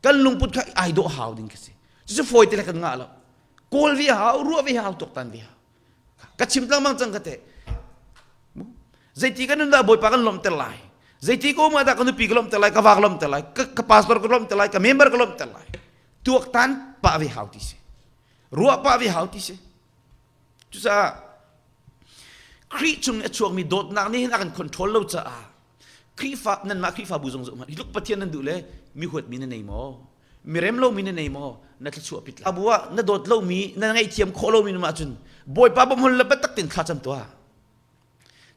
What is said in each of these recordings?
Kan lungput kha ai dawh hau ding khi si. Cucu fawi te le kan ngah lo. Kawl ve hau, ruah ve hau, tuaktan ve hau. Ka chim lengmang cang ka te. Zeiti kan nun dah Bawipa kan lawmhter lai? Zeiti ko ma dah ka nupi ka lawmhter lai, ka va ka lawmhter lai, ka, ka pastor ka lawmhter lai, ka member ka lawmhter lai. Tuaktan pah ve hau ti si. Ruah pah ve hau ti si. Cucaah Khrih chung i a chuakmi dawtnak nih hin a kan control lo caah Khrihfa nanmah Khrihfabu zong zoh hmanh hi tluk Pathian nan duh le mi huatmi na nei maw? Mi rem lomi na nei maw? Na thluachuah pit abu ah na dawt lomi na ngaihthiam khawh lomi na ahcun Bawipa bawmhol le biatak tein thla cam tuah.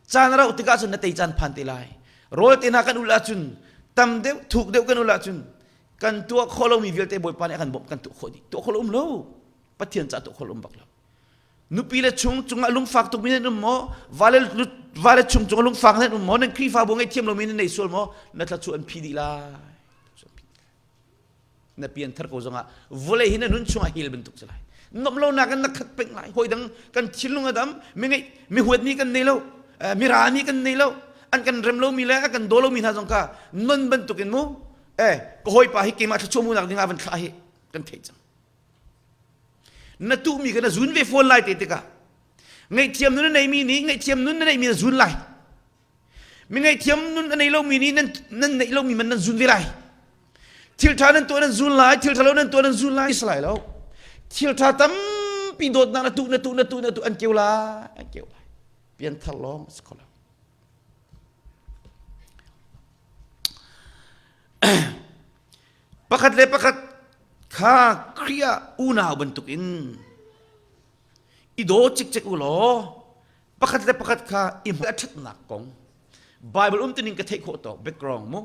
Caan a rauh tikah cun na tei caan phan te lai. Rawl te hna kan ul ahcun tam deuh thuk deuh kan ul ahcun kan tuah khawh lomi vialte Bawipa nih a kan bawmh kan tuah khawh dih. Tuah khawh lo um lo. Pathian caah tuah khawh lo um bak lo. Nupi le chung cungah lungfak tukmi nan um maw? Vale vale chung cungah lungfak nan um maw? Nan Khrihfabu ngaihthiam lomi nan nei sual maw? Na thla an phi dih lai. Na pian thar ko zongah vawlei hi na nun chungah hil bantuk si lai. Nomh lonak in na khat peng lai. Hawi dang kan thinlung a dam, mi ngeih mi huatmi kan nei lo, mi rami kan nei lo, an kan rem lomi le a kan daw lomi hna zong kha non bantukin mu eh ka hawipa hi keimah thluachuah munak ding ah van thlah hi kan theih cang. Na tuhmi kha na zun ve fawn lai te tikah ngaihthiam nun a neimi nih ngaihthiam nun na neihmi na zun lai. Mi ngaihthiam nun a nei lomi nih nan nan neih lomi man nan zun ve lai. Thil ṭha nan tuah nan zun lai, thil ṭha lo nan tuah nan zun lai si lai lo. Thil ṭha tampi dawtnak na tuh na tuh na tuh na tuh an keu lai, an keu lai. Pianthar lawng si kho lo. Pakhat le pakhat kha Khrih ah unau bantukin i daw cikcek u law pakhat le pakhat kha i a ṭhatnak kong Bible umtuning ka theih khawh tawk background mu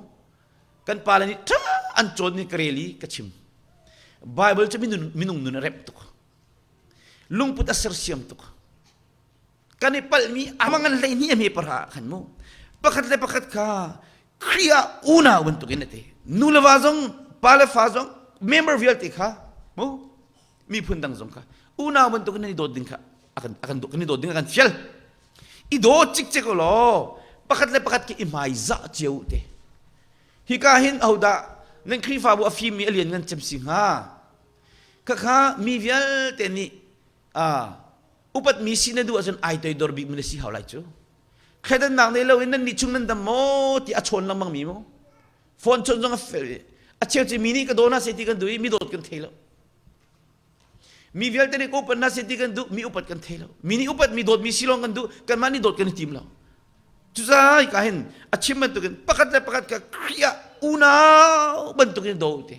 kan pale nih ṭha an cawn ni ka rel i ka chim Bible cu minung nun a remh tuk lungput a sersiam tuk kan i palhmi amangan 12 a hme pahra khan mu pakhat le pakhat kha Khrih ah unau bantukin a ti nu le va zong pa le fa zong member vialte kha mu miphun dang zong kha unau bantukin nan i dawt ding kha akan akan kan i dawt ding a kan fial i daw cikcek law pakhat le pakhat khi i hmai zah cio te hika hin ahodah nan Khrihfabu a fimmi a lian ngan cem si hnga khakha mi vialte nih upatmi si na duh ahcun ai toidor bik mi na si hau lai cu thleidannak nei loin nan nih chung nan dam maw ti a chawn lengmang mi mu phone chawn zong a fel a cheu cu mi nih ka daw na se ti kan duh i mi dawt kan thei lo mi vialte nih ka upat na se ti kan duh mi upat kan thei lo mi nih upat mi dawt mi si lawng kan duh kanmah nih dawt kan i tim lo cucaah ka hin a chim bantukin pakhat le pakhat ka Khrih ah unau bantukin daw te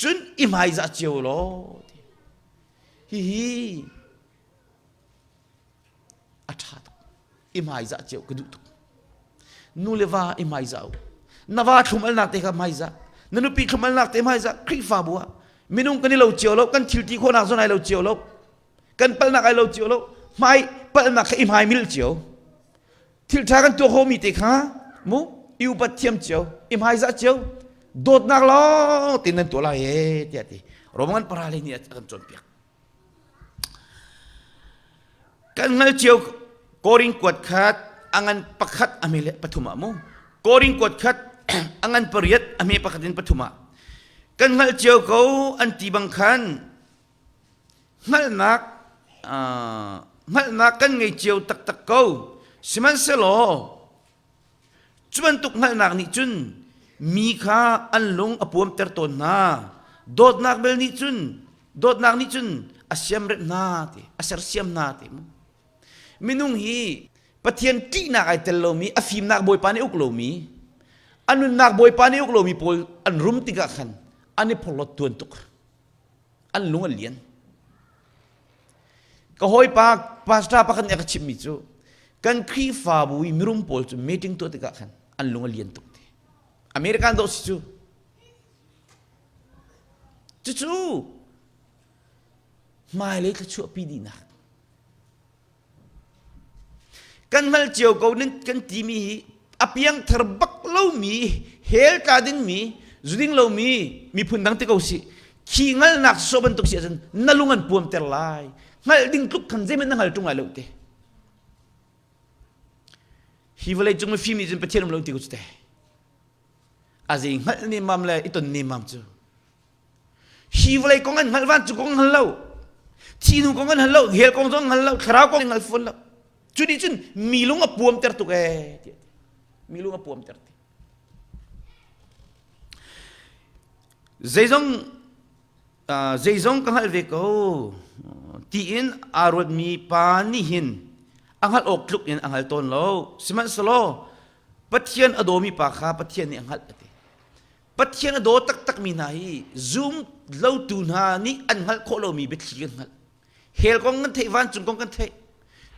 cun i hmaizah cio law ti Hihi a ṭha tuk. I hmaizah cio ka duh tuk. Nu le va i hmaizah u. Na va thlum alnak te kha hmaizah. Na nupi thlum alnak te hmaizah. Khrihfabu ah minung kan i lo cio lo, kan thil ti khawhnak zawn ai lo cio lo, kan palnak ai lo cio lo, hmai palnak kha i hmai mil cio. Thil ṭha kan tuah khawhmi te kha mu i upat thiam cio, i hmaizah cio, dawtnak lawng tein nan tuah lai ee tiah ti. Roman parale nih a kan cawnpiak. Kan hngal cio Korin kuat khat a ngan pakhat a hme le pathum ah mu. Korin kuat khat a ngan pariat a hme pakhat in pathum ah. Kan hngalh cio ko an ti bang khan hngalhnak hngalhnak kan ngei cio taktak ko. Sihmanhsehlaw cu bantuk hngalhnak nih cun mi kha an lung a puamter tawn hna. Dawtnak bel nih cun dawtnak nih cun a siamremh hna ti a sersiam hna ti mu. Minung hi Pathian ṭihnak ai tel lomi, a fimnak Bawipa nih uk lomi, a nunnak Bawipa nih uk lomi pawl an rum tikah khan an i phorhlawt tuan tuk. An lung a lian. Ka hawipa pastor pakhat nih a ka chimhmi cu kan Khrihfabu i mirum pawl cu meeting tuah tikah khan an lung a lian tuk ti. American dawh si cu. Cucu hmailei thluachuahpi dihnak. Kan hngal cio ko nan kan timi hi a piangthar bak lomi hell tla dingmi zuding lomi miphun dang ti ko si khi ngalnak so bantuk si ahcun na lung an puamter lai hngalh ding tluk khan zeihmanh na hngal ṭung lai lo te hi vawlei cung mifim nih cun Pathian um lo ti ko cu te a zei hngalh nemam le i ton nemam cu. Hi vawlei kong an hngalh vancung kong an hngal lo. Thihnu kong an hngal lo, hell kong zong an hngal lo, thlarau kong an hngal fawn lo. Cu nih cun mi lung a puamter tuk ee tiah mi lung a puamter ti. Zeizong zeizong ka hngalh ve ko tiin aa ruatmi pa nih hin a hngalh awk tluk in a hngal tawn lo. Sihmanhsehlaw Pathian a dawmi pa kha Pathian nih a hngalh a ti. Pathian a daw taktakmi hna hi zum lotu hna nih an hngalh khawh lomi biathli kan hngalh. Hell kong kan theih, vancung kong kan theih,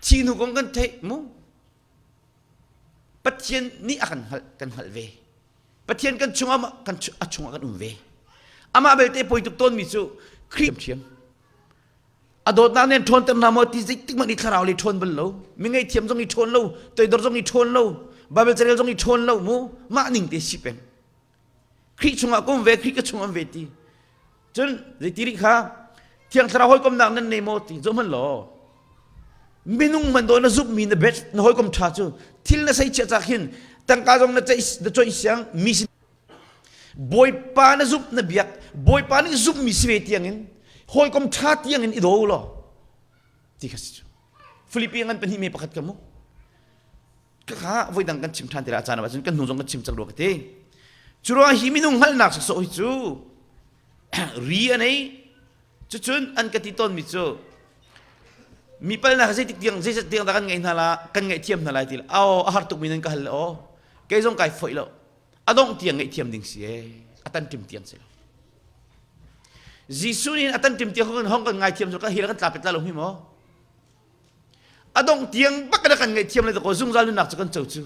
thihnu kong kan theih mu. Pathian nih a kan hngalh, kan hngalh ve. Pathian kan chungah kan a chungah kan um ve. Amah belte poi tuk tawnmi cu Khrih thiam. A dawtnak nih an ṭhawnter hna maw ti zeitik hmanh i thlarau le ṭhawn bal lo. Mi ngaihthiam zong i ṭhawn lo, toidor zong i ṭhawn lo, Bible carel zong i ṭhawn lo mu. Mah ning te si peng. Khrih chungah ka um ve, Khrih ka chung um ve ti. Cun zeiti rih kha Thiang Thlarau hawikomnak nan nei maw ti zoh hmanh law. Minung man daw na zumhmi na bet na hawikom ṭha cu thil na sei chia cak hin tangka zong na ceih na coih siang mi sin Bawipa na zumh na biak Bawipa nih zumhmi si ve tiangin hawikom ṭha tiangin i daw law ti kha si cu Filipi ngan pahnih me pakhat ka mu kha voidang kan chim ṭhan ti la caan ah cun kan hnu zong kan chim cang rua ka ti cu ruang hi minung hngalhnak sawsawh hi cu ri a nei cucun an ka ti tawnmi cu mi palnak zeitik tiang zeizat tiang dah kan ngaih hna la kan ngaihthiam hna lai ti aw a har tukmi nan ka hal le aw kei zong kai foih lo a dongh tiang ngaihthiam ding si e a tan tim tiang si lo Jesuh nih a tan tim tiang kan hong kan ngaithiam cu kan hi kan tla pet la lo hi maw A dongh tiang bak na kan ngaihthiam le ko zungzal nunnak cu kan co cu.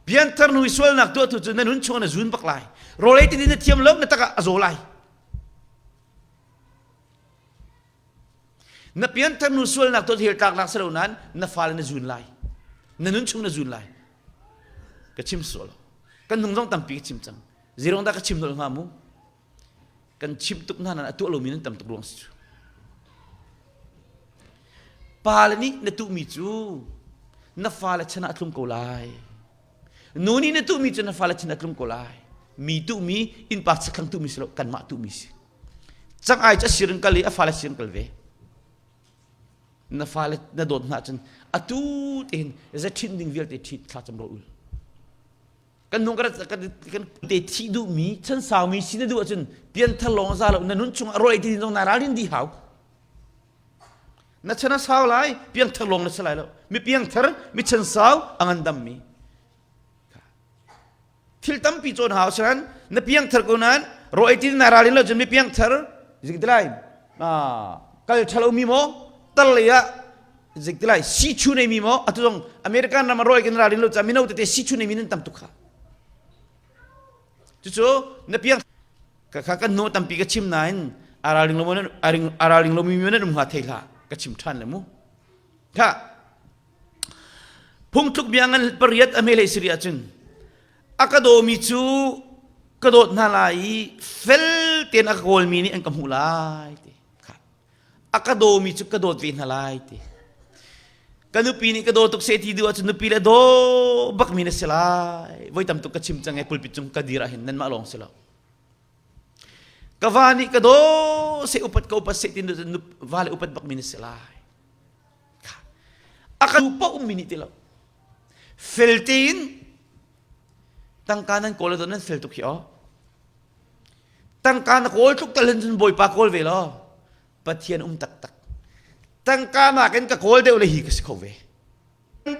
Pianthar hnu i sualnak tuahtu cu na nun chung na zun bak lai. Rawlei ti na thiam lo na tak ah a zaw lai. Na pianthar hnu sualnak tuah hel tlaknak si lo nain na fale na zun lai. Na nun chung na zun lai. Ka chim sual. Kan nung zong tampi ka chim cang. Zirong dah ka chim nolh hnga mu? Kan chimh tuk hna nain a tuah lomi nan tam tuk ruang si cu. Pale nih na tuhmi cu na fale chan ah a tlung ko lai. Nu nih na tuhmi cu na fale chan ah a tlung ko lai. Mi tuhmi innpa chakthlang tuhmi si lo kanmah tuhmi si. Cang ai cu a sir in kal i a fale sir in kal ve. Na fale na dawt hna ahcun atu tein ze ṭhinh ding vialte ṭhit thlacam rawl ul. Kan nung kan kan te thih duhmi chan saumi si na duh ahcun pianthar lawng za lo na nun chung ah rawl ei ti zong na ralrin dih hau. Na chan a sau lai piangthar lawng na si lai lo. Mi piangthar mi chan sau a ngandammi. Thil tampi cawn hau sinan na piangthar ko nain rawl ei ti na ralrin lo cun mi piangthar zik ti lai kal ṭhalo mi maw tal lei ah zik ti lai sichu nei mi maw atu zong American ram ah rawl kan ralrin lo ca mino tete sichu nei mi nan tam tuk kha cucu na piang ka kha kan hnu tampi ka chim nain a ralring lo a ralring lo mi nan um hnga thei hlah ka chim ṭhan le mu kha phungtluk bia ngan pariat a hmelei siri ahcun a ka dawmi cu ka dawt hna lai i fel tein a ka kawlmi nih an ka hmuh lai ti a ka dawmi cu ka dawt ve hna lai ti ka nupi nih ka daw tuk seh ti duh ahcun nupi le daw bakmi na si lai voi tam tuk ka chim cang e pulpit cung ka dir ahhin nanmah lawng si lo ka va nih ka daw seh upat ka upat seh ti va le upat bakmi na si lai a ka duh paoh ummi nih ti lo fel tein tangka nan kawl ahcun nan fel tuk hi aw tangka na kawl tluk tal hin cun bawipa kawl ve law pathian um taktak tangka nakin ka kawl deuh le hi ka si kho ve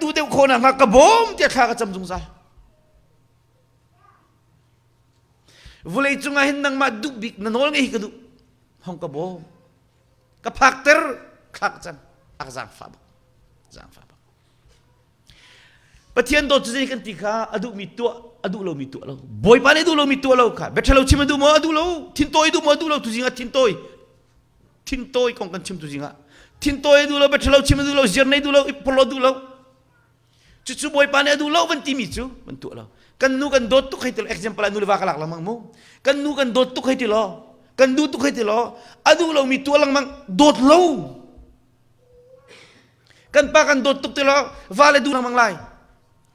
duh deuh khawh nakhnga ka bawm tiah thla ka cam zungzal vulei cungah hin nangmah duh bik na nawl ngei hi ka duh hong ka bawm ka phakter thla ka cam a ka zaangfah bak zaangfah bak Pathian dawt cu zei kan ti kha a duhmi tuah a duh lomi tuah lo Bawipa nih duh lomi tuah lo kha biaṭhalo chim a duh maw a duh lo thintawi duh maw a duh lo tuzing ah thintawi thintawi kong kan chim tuzing ah thintawi a duh lo biaṭhalo chim a duh lo ziar nei duh lo porlo duh lo cucu Bawipa nih a duh lo van timi cu van tuah lo kan nu kan dawt tuk hei ti lo example ah nu le va ka lak lengmang mu kan nu kan dawt tuk hei ti lo kan duh tuk hei ti lo a duh lomi tuah lengmang dawt lo Kan pa kan dawt tuk ti lo va le duh lengmang lai.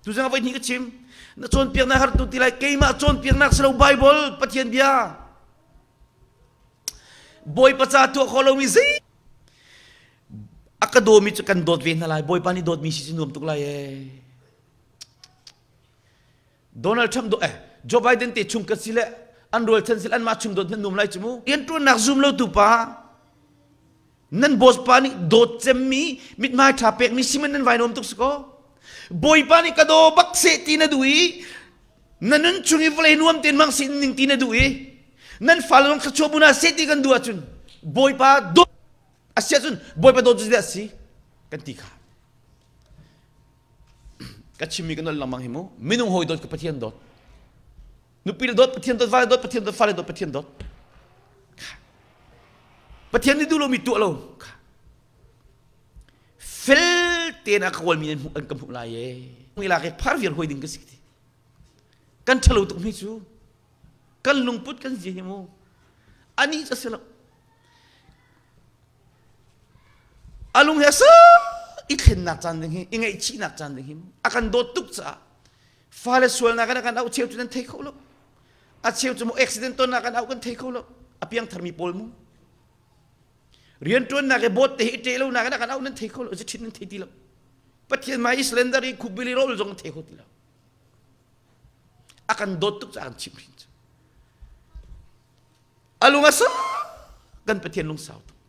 Tu zong voi hnih ka chim. Na cawnpiaknak har tu ti lai keimah cawnpiaknak si lo Bible Pathian bia. Bawipa ca tuah khawh lomi zei a ka dawmi cu kan dawt ve hna lai. Bawipa nih dawtmi si cu nuam tuk lai ee. Donald Trump do eh Joe Biden te chung ka si le an rualchan si le anmah chung dawt nan nuam lai cu mu. Rianṭuannak zum lo tu pa nan boss pa nih dawt cemmi mithmai ṭha pekmi siman nan vai nuam tuk si kaw. Bawipa nih ka daw bak seh ti na duh i na nun chung i vawlei nuam tein mang sin ning ti na duh i nan fale zong thluachuah bu hna seh ti kan duh ahcun Bawipa dawt a si ahcun Bawipa dawt cu zeidah a si kan ti kha ka chimmi ka nolh lengmang hi mu minung hawi dawt ka Pathian dawt nupi le dawt Pathian dawt vale dawt Pathian dawt fale dawt Pathian dawt Pathian nih duh lomi tuah lo fel tein a ka kawlmi nan hmuh an ka hmuh lai e mi lak i phar viar hoi ding ka si ti kan ṭhalo tuk mi cu kan lungput kan zia hi mu ani cu a si lo a lung he sa i thlennak caan ding hi i ngaihchihnak caan ding hi a kan dawt tuk caah fale sualnak in a kan auh cheu cu nan thei kho lo a cheu cu mu accident tonnak kan auh kan thei kho lo a piangthar mi pawl mu rianṭuannak i bawt te hi ṭe lo nak in a kan auh nan thei kho lo ṭhin nan thei ti lo Pathian mai Islander i khupbili rawl zong thei kho ti lo a kan dawt tuk caah kan chimh hrin cu a lung a sa kan Pathian lungsau tuk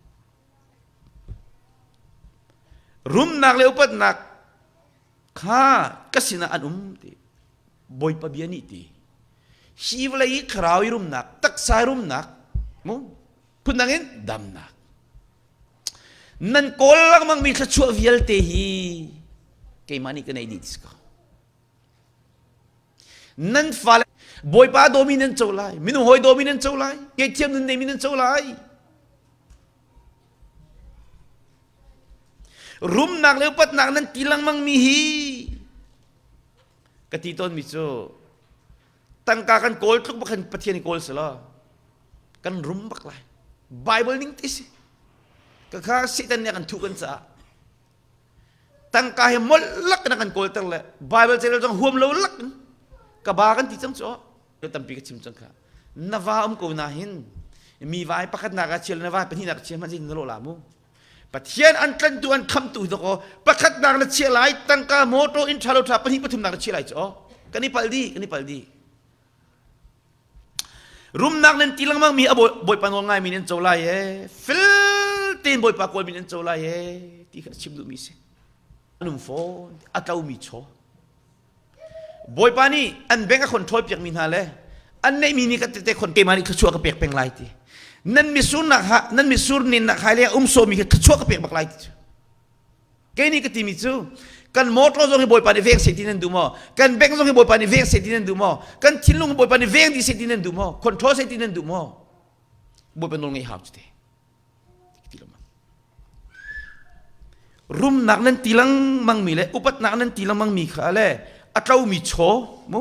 rumnak le upatnak kha ka sinah an um ti Bawipa bia nih ti hi vawlei i thlarau i rumnak taksa i rumnak mu phundang in damnak nan kawl lengmang mi thluachuah vialte hi keimah nih ka nei dih ti ko nan fale bawipa dawmi nan co lai minung hawi dawmi nan co lai ngaihthiam nun neimi nan co lai rumnak le upatnak nan ti lengmang mi hi ka ti tawnmi cu tangka kan kawl tluk bak khan Pathian i kawl si law kan rum bak lai Bible ning ti si ka kha Satan nih a kan thuh kan caah tangka he molh lak in a kan kawlter le Bible carel zong huam lo lak in ka ba kan ti cang cu tampi ka chim cang kha na va um ko na hin mi vai pakhat nak ah chial na vai pahnih nak chial hmanh na lawh la mu Pathian an tlantu an khamtu dakaw pakhat nak na chia lai tangka motor in tha lo tha pahnih pathum nak na chia lai cu kan i pal di kan i pal di rumnak nan ti lengmang mi a bawipa nawl ngai mi nan co lai e fel tein bawipa kawl mi nan co lai e ti kha chim duh mi si anum fawn a tlo mi chaw Bawipa nih an bank a control piak mi hna le an neihmi nih ka tete khon keimah nih thluachuah ka pek peng lai ti nan misur nak ha nan misur nin nak hai le um so mi kha thluachuah ka pek bak lai ti cu kei nih ka ti mi cu kan motor zong hi Bawipa nih veng seh ti nan duh maw kan bank zong hi Bawipa nih veng seh ti nan duh maw kan thinlung Bawipa nih veng dih seh ti nan duh maw control seh ti nan duh maw Bawipa nawl ngeih hau cu te Rumnak nan ti lengmang mi le upatnak nan ti lengmang mi kha le a tlomi chaw mu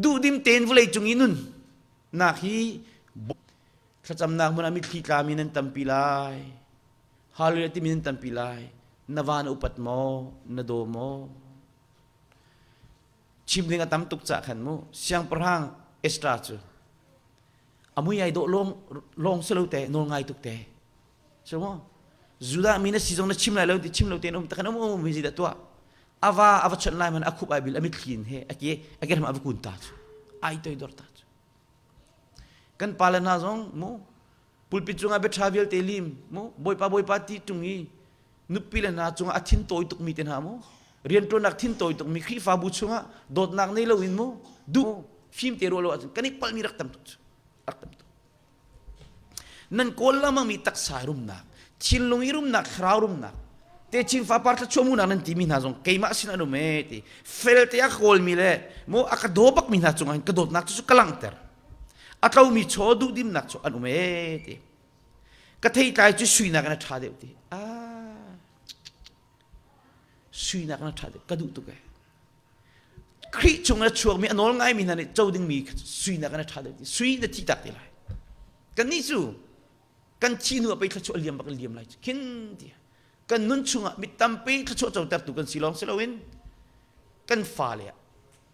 duhdim tein vawlei cung i nun nak hi thlacamnak hmun ah mitthli tlami nan tampi lai hallelujah timi nan tampi lai na va na upat maw na daw maw chim ding a tam tuk cah khan mu siangpahrang Ezra cu a mui ai dawh lawng lawng si lo te nawl ngai tuk te so mo Judah mi na si zong na chim lai lo ti chim lo te um takhan um um hi dah tuah ava ava chon lai man a khup ai bil a mitthli in he ake ake ram ava kun ta chu ai toi dor ta chu kan pale hna zong mu pulpit cungah bia vialte lim mu bawipa bawipa ti tung i nupi le hna cungah a thin tawi tukmi te hna mu rianṭuannak thin tawi tukmi Khrihfabu chungah dawtnak nei loin mu duh fim te ruah lo ahcun kan i palhmi rak tam tuk cu rak tam tuk nan kawl lengmang mi taksa rumnak thinlung i rumnak thlarau rumnak te chin fapar thluachuah munak nan timi hna zong keimah sin an um e ti fel te a kawlmi le mu a ka daw bakmi hna cungah hin ka dawtnak cu ka langhter a tlomi chaw duhdimnak cu an um e ti ka theitlai cu suinak in a ṭha deuh ti ah suinak in a ṭha deuh ka duh tuk e Khrih chung a chuakmi a nawl ngaimi hna nih co dingmi suinak in a ṭha deuh ti sui na thi tak ti lai kannih cu kan thi hnu ah pei thluachuah liam bak in liam lai cu khin ti kan nun chungah mi tampi thluachuah cotertu kan si lawng si loin kan fale ah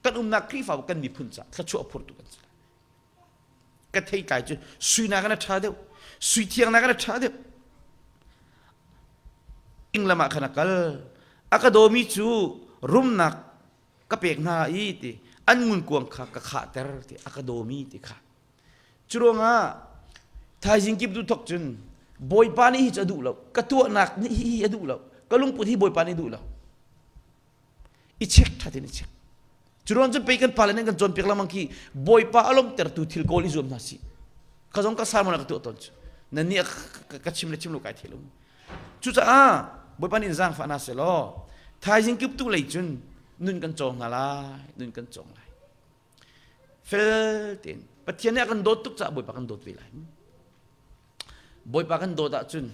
kan umnak Khrihfabu kan miphun caah thluachuah phurtu kan si lai. Ka theitlai cu sui nakin a ṭha deuh. Sui thiang nakin a ṭha deuh. Ing lam ah khan a kal. A ka dawmi cu rumnak ka pek hna i ti an ngunkuang kha ka khahter ti a ka dawmi ti kha. Cu ruangah thaizing kip tu thok cun Bawipa nih hi cu a duh lo. Ka tuahnak nih hi a duh lo. Ka lungput hi Bawipa nih duh lo. I check ṭhat in i check. Cu ruang cun pei kan pale nih kan cawnpiak lengmang khi Bawipa a lawmhtertu thil kawl i zuam hna sih. Ka zong ka sermon ah ka tuah tawn cu. Nan nih ka chim le chim lo kai thei lo. Cucaah Bawipa nih in zaangfah hna seh law thaizing kip tu lei cun nun kan cawng hna lai, nun kan cawng lai. Fel tein Pathian nih a kan dawt tuk caah Bawipa kan dawt ve lai. Bawipa kan dawt ahcun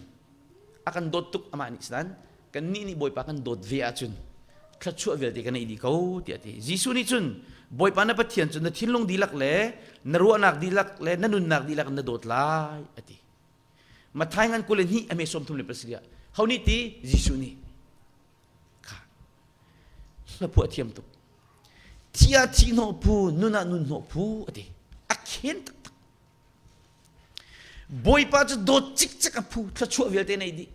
a kan dawt tuk amah nih sinan kannih nih Bawipa kan dawt ve ahcun thluachuah vialte kan ei dih ko tiah a ti. Jesuh nih cun Bawipa na Pathian cu na thinlung dihlak le na ruahnak dihlak le na nunnak dihlak in na dawt lai a ti. Matthai ngan 22 a me 37 ah ho nih ti Jesuh nih kha hla phuah thiam tuk thi ah thi hnawh phu nun ah nun hnawh phu a ti a khen taktak Bawipa cu dawt cikcek a phu thluachuah vialte nei dih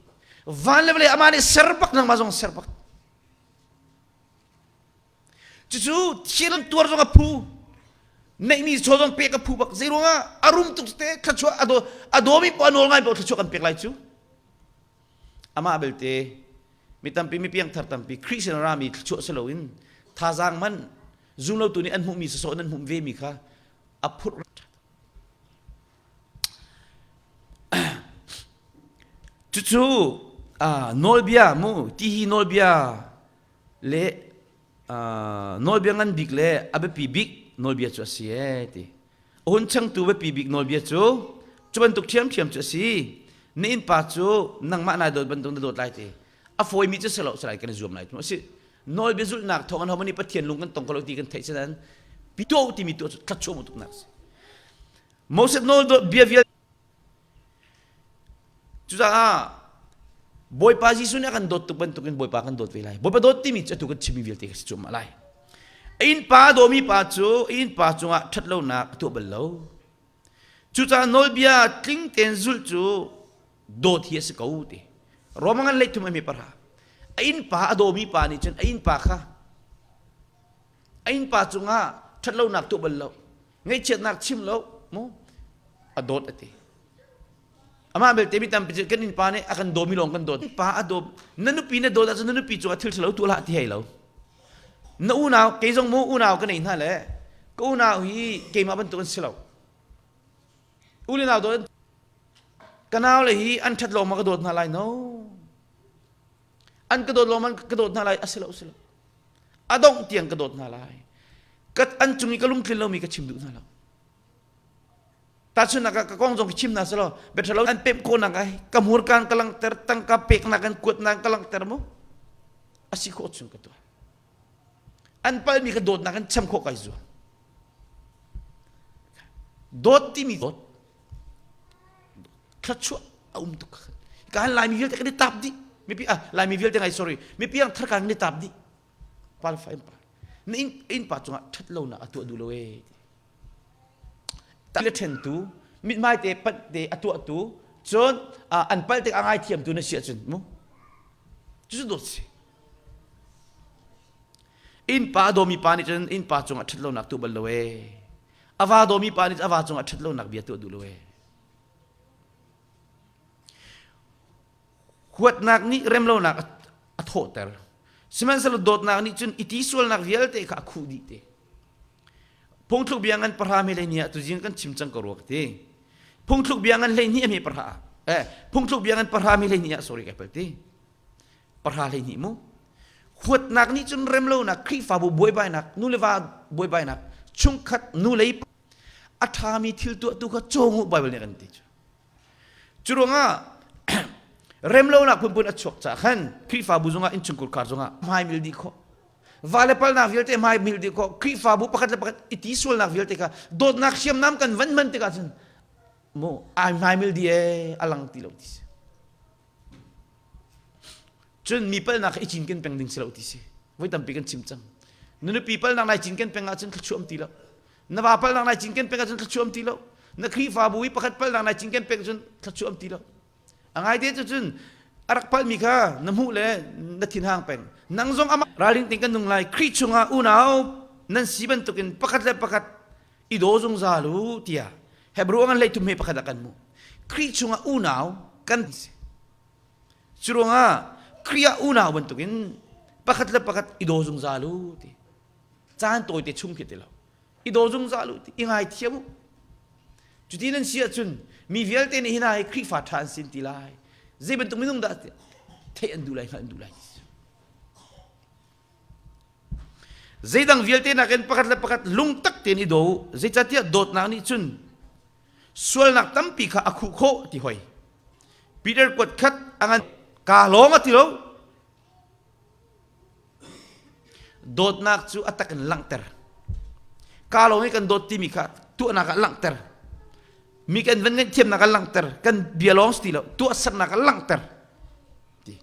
van le vawlei amah nih ser bak nangmah zong ser bak cucu thil tuar zong a phu neihmi chaw zong pek a phu bak zei ruangah a rum tuk te thluachuah a daw a dawmi poah a nawl ngai poah thluachuah kan pek lai cu amah belte mi tampi mi piangthar tampi Khrih sin rami thluachuah si loin thazaang man zumlotu nih an hmuhmi sawsawh nan hmuh ve mi kha a phurh cucu nawlbia mu ti hi nawlbia le nawlbia ngan bik le a biapi bik nawlbia cu a si ee ti a hun changtu biapi bik nawlbia cu cu bantuk ṭhiamṭhiam cu a si na innpa cu nangmah nai dawt bantuk na dawt lai ti a fawimi cu si lo salai kan i zuam lai a si nawlbia zulhnak thawng in homo nih Pathian lung kan tong ko lo ti kan theih sinan pito timi tu cu thluachuah tuknak si Moses nawl bia vial Cucaah Bawipa Jesuh nih a kan dawt tuk bantukin Bawipa kan dawt ve lai. Bawipa dawt timi cu atu kan chimmi vialte ka si cuahmah lai. A innpa a dawmi pa cu a innpa cungah ṭhatlonak a tuah bal lo. Cucaah nawlbia tling tein zulh cu dawt hi a si ko ti. Roma ngan leithum a mi pahra. A innpa a dawmi pa nih cun a innpa kha a innpa cungah ṭhatlonak tuah bal lo. Ngaihchiatnak chim lo mu a dawt a ti. Amah belte mi tampi cu kan innpa nih a kan dawmi lawng kan dawt. Pa a dawm na nupi na dawt ahcun na nupi cungah thil ṭhalo tuah hlah ti hei lo. Na unau kei zong mu unau ka nei hna le ka unau hi keimah bantuk an si lo. U le nau dawt ka nau le hi an ṭhat lawng ma ka dawt hna lai no. An ka dawt lawng ma ka dawt hna lai a si lo si lo. A dongh tiang ka dawt hna lai. Ka an cung i ka lungtlin lomi ka chim duh hna lo. Tahchunhnak ah ka kong zong chim hna selaw biaṭhalo an pemh khawhnak ai ka hmurkaan ka langhter tangka peknak an kuatnak ka langhter mu a si khawh chung ka tuah an palmi ka dawtnak an cham khawh kai zuam dawt timi dawt thluachuah a um tuk ka han laimi vialte kan i tap dih mipi ah laimi vialte ngai sorry mipi ang thar kan i tap dih pal fa in pa na inn inn pa cungah ṭhat lonak a tuah duh lo ee le ṭhentu mithmai te panh te a tuahtu cun an palh tik a ngaithiamtu na si ahcun mu cucu dawt si innpa a dawmi pa nih cun innpa cungah ṭhat lonak tuah bal lo ee a va dawmi pa nih a va cungah ṭhat lonak bia tuah duh lo ee huatnak nih remlonak a thawhter sihmanhsehlaw dawtnak nih cun i ti sualnak vialte kha a khuh dih te Phungthluk bia ngan pahra me hlei ah tuzing kan chim cang ko rua ka ti. Phungthluk bia ngan hlei hnih a me pahra. Eh, phungthluk bia ngan pahra me hlei hnih ah sorry kai pal ti. Pahra hlei hnih mu. Huatnak nih cun remlonak Khrihfabu buaibainak nu le va buaibainak chungkhat nu lei a ṭhami thil tuahtu kha cawng u Bible nih kan ti cu. Cu ruangah remlonak phunphun a chuak caah khan Khrihfabu zongah innchungkhar khar zongah hmai mil dih khawh va le palnak vialte hmai mil dih khawh Khrihfabu pakhat le pakhat i ti sualnak vialte kha dawtnak hriamnam kan van hman tikah cun mu ai hmai mil di ee a lang ti lo ti si cun mi palnak kha i cinken peng ding si lo ti si voi tampi kan chim cang na nupi palnak nai cinken peng ahcun thluachuah um ti lo na va palnak nai cinken peng ahcun thluachuah um ti lo. Na Khrihfabu i pakhat palnak nai cinken peng cun thluachuah um ti lo. A ngai te cu cun a rak palmi kha na hmuh le na thinhang peng. Nang zong amah ralring tein kan nung lai. Khrih chungah unau nan si bantukin pakhat le pakhat i daw zungzal u tiah Hebrew ngan 13 he pakhat ah kan hmuh. Khrih chungah unau kan si. Cu ruangah Khrih ah unau bantukin pakhat le pakhat i daw zungzal u ti. Caan tawite chung khi ti lo. I daw zungzal u ti, i ngaithiam u. Cuti nan si ahcun mi vialte nih hina hi Khrihfa ṭha an sin ti lai. Zei bantuk minung dah theih an duh lai, hngalh an duh lai. Zeidang vialte nakin pakhat le pakhat lungtak tein i daw u. Zeicahtiah dawtnak nih cun sualnak tampi kha a khuh khawh ti hoi. Peter kuat khat a ngan kaa lawng a ti lo. Dawtnak cu a tak in langhter. Kaa lawng i kan dawt timi kha tuahnak ah langhter. Mi kan van ngaihthiamnak ah langhter. Kan bia lawng si ti lo. Tuahsernak ah langhter. Ti.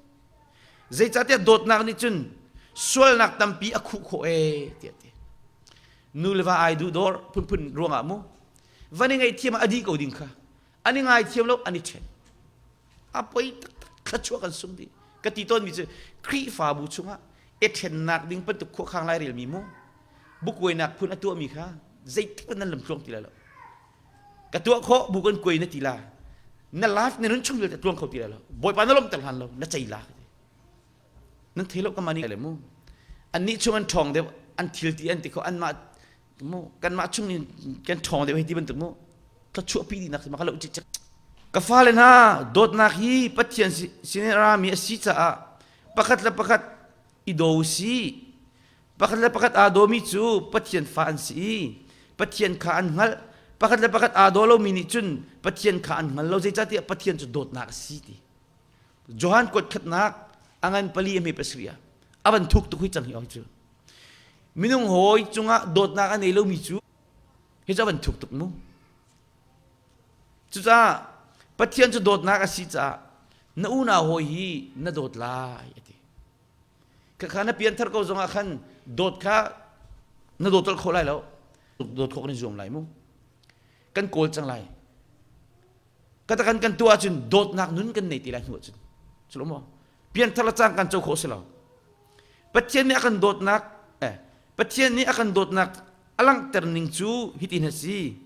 Zeicahtiah dawtnak nih cun sualnak tampi a khuh khawh ee tiah ti. Nu le va ai duh dawr phunphun ruangah mu van i ngaihthiam ah a dih ko ding kha an i ngaithiam lo an i ṭhen. A poi taktak thluachuah kan sung dih. Ka ti tawnmi cu Khrihfabu chungah i ṭhennak ding bantuk khuakhang lairelmi mu bukuainak phun a tuahmi kha zeitik nan lamtluang ti lai lo. Ka tuah khawh bu kan kuai na ti la. Na life na nun chung vialte tluang kho ti lai lo. Bawipa na lawmter hlan lo na cei la. Nan thei lo ka mani le mu. Annih chung an ṭhawng deuh an thil ti an ti kho anmah mu kanmah chung in kan ṭhawng deuh hei ti bantuk mu thluachuah pi dihnak ma ka lo cikcek. Ka fale hna dawtnak hi Pathian sin in a rami a si caah pakhat le pakhat i daw usih. Pakhat le pakhat aa dawmi cu Pathian fa an si i Pathian kha an hngalh. Pakhat le pakhat aa daw lomi nih cun Pathian kha an hngal lo. Zeicahtiah Pathian cu dawtnak a si ti. Johan kuat khatnak a ngan pali a hme pasarih ah a van thuk tuk hui cang hi oi cu. Minung hawi cungah dawtnak a nei lomi cu hi cu a van thuk tuk mu. Cucaah Pathian cu dawtnak a si caah na unau hawi hi na dawt lai a ti. Khakha na pianthar ko zongah khan dawt kha na dawt colh kho lai lo. Dawt khawh kan i zuam lai mu. Kan kawl cang lai. Katakan kan tuah ahcun dawtnak nun kan nei ti lai hnu ahcun. Cu maw? Pianthar le cang kan co khawh si lo. Pathian nih a kan dawtnak eh, Pathian nih a kan dawtnak a langhter ning cu hitin a si.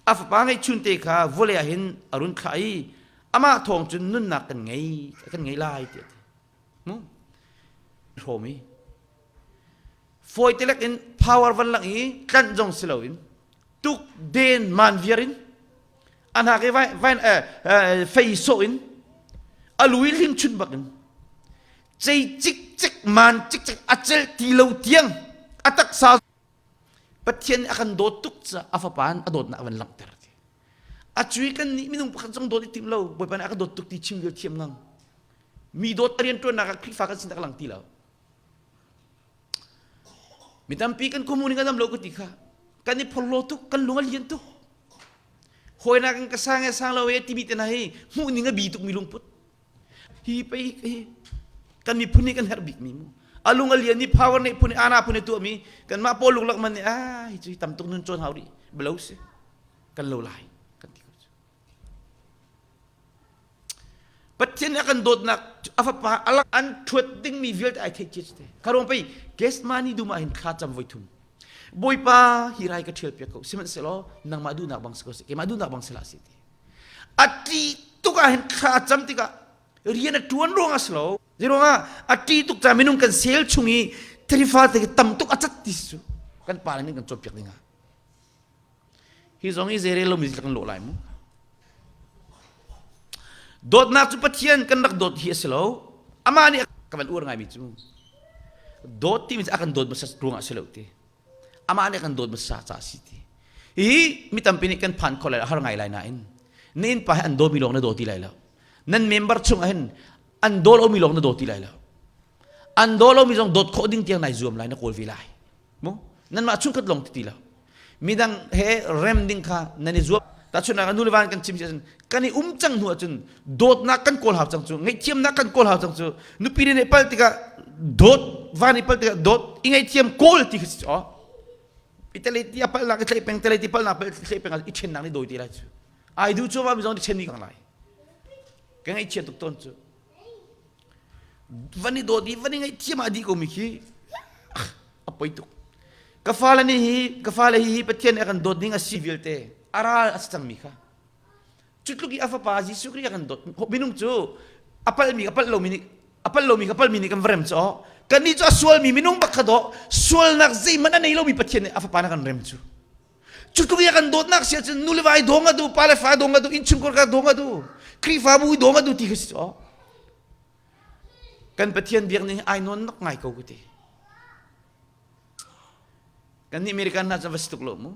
A fapa ngeihchunte kha vawlei ah hin a run thlah i amah thawng cun nunnak kan ngei kan ngei lai tiah a ti. Mu hrawm i fawi telek in power van lang i tlanh zong si loin tuk den man viar in a hnak i vai vai fei sawh in a lu i hling chun bak in cei cik cik man cik cik a celh ti lo tiang a taksa Pathian nih a kan dawt tuk caah a fapa in a dawtnak a van langhter ti a cui kan nih minung pakhat zong dawt i tim lo Bawipa nih a ka dawt tuk ti chim vial thiam ngang mi dawt a rianṭuannak ah Khrihfa kan sin tak lang ti lo. Mi tampi kan khuamu ning a dam lo ka ti kha. Kan i phorhlaw tuk, kan lung a lian tuk. Hawinak in ka sang e sang lo e timi te hna hi hmuh ning a bi tuk mi lungput. Hi pei hi kan miphun nih kan herh bik mi mu. A lung a lian ni power nih phun ana phun tuah mi kanmah pawl lung lak man nih ah hi cu tam tuk nun cawn hau rih belo si kan lo lai kan ti ko cu. Pathian nih a kan dawtnak a fapa alak an ṭhuat dingmi vialte ai theih cia te. Kha pei Gethsemane dum ah hin thla cam voi thum. Bawipa hi rai ka ṭhial piak ko sihmanhsehlaw nangmah duhnak bang si ko seh keimah duhnak bang si hlah seh ti. A ṭih tuk ah hin thla a cam tikah rian a ṭuan ruang a si lo. Zeiruangah a ṭih tuk caah minung kan sel chung i thirifa te tam tuk a cat ti cu kan pa nih kan cawnpiak ding ah. Hi zong hi zeirel lomi kan lawh lai mu. Dawtnak cu Pathian kan rak dawt hi a si lo. Amah nih ka van uar ngaimi cu dawt timi cu a kan dawt hmasa ruangah a si lo ti. Amah nih a kan dawt hmasa caah a si ti. Hi mi tampi nih kan phan kho lai har ngai lai nain na innpa hi an dawmi lawng na daw ti lai lo. Nan member chungah hin an daw lomi lawng na daw ti lai lo. An daw lomi zong dawt khawh ding tiang nai zuam lai na kawl ve lai. Mu nanmah chungkhat lawng ti ti lo midang he rem ding kha nan i zuam tahchunhnak nu le va kan chim si ahcun kan i um cang hnu ahcun dawtnak kan kawl hau cang cu ngaihthiamnak kan kawl hau cang cu nupi nih pal tikah dawt va nih pal tikah dawt i ngaihthiam kawl ti kha si aw i tele ti a palnak i thlei peng tele ti palnak thlei peng i ṭhennak nih dawi ti lai cu. Ai du cuahmah mi zong nih ṭhen kang lai. Ka ngaihchia tuk tawn cu. Van i dawt i van i ngaihthiam ah dih ko mi khi a poi tuk. Ka fale nih hi ka fale hi Pathian nih a kan dawt ning a si vialte a ral a si cangmi kha. Cu tluk i a fapa Jesuh Khrih a kan dawt. Minung cu a palhmi a palh lomi nih a palh lomi ka palhmi nih kan va rem cu aw. Kannih cu a sualmi minung bak kha dawh sualnak zeihmanh a nei lomi Pathian nih a fapa na kan rem cu. Cu tluk i a kan dawtnak si ahcun nu le va i dawng a duh, pa le fa dawng a duh, innchungkhar ka dawng a duh, Khrihfabu i dawng a duh ti kha si cu aw. Kan Pathian biak ning ai nawn nak ngai ko ka ti. Kan nih American hna cun va si tuk lo mu.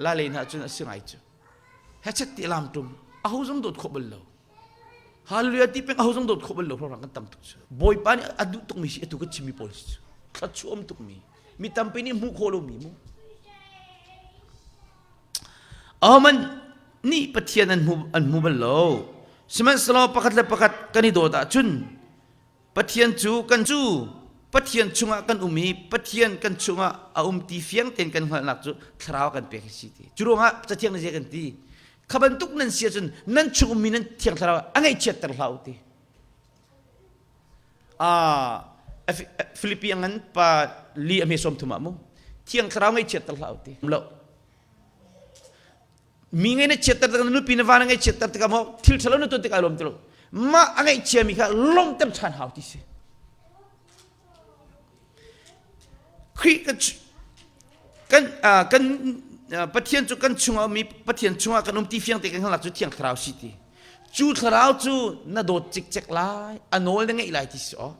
La lei hna cun a si ngai cu. Hechet ti lam tum aho zong dawt khawh bal lo. Hallelujah ti peng aho zong dawt khawh bal lo rang kan tam tuk cu. Bawipa nih a duh tukmi si atu ka chimmi pawl si cu. Thluachuah um tukmi. Mi tampi nih hmuh khawh lomi mu. Ahohmanh nih Pathian an hmu an hmu bal lo. Sihmanhsehlaw pakhat le pakhat kan i dawt ahcun Pathian cu kan cu Pathian chungah kan um i Pathian kan chungah a um ti fiang tein kan hngalhnak cu thlarau kan pek hi si ti. Cu ruangah Cathiang nih zei kan ti? Kha bantuk nan si ahcun nan chung ummi nan thiang thlarau a ngaihchiatter hlah u ti. Ah, Filipi a ngan pa li a hme sawm thum ah mu thiang thlarau ngaihchiatter hlah u ti. Lo. Mi ngei na chiatter tikah na nupi na va na ngaihchiatter tikah maw thil ṭhalo na tuan tikah ai lawm ti lo. Mah a ngaihchiami kha lawmter ṭhan hau ti si. Khrih kan kan kan Pathian cu kan chungah ummi Pathian chungah kan um ti fiang te kan hngalh cu Thiang Thlarau si ti. Cu Thlarau cu na dawt cikcek lai, a nawl na ngeih lai ti si aw.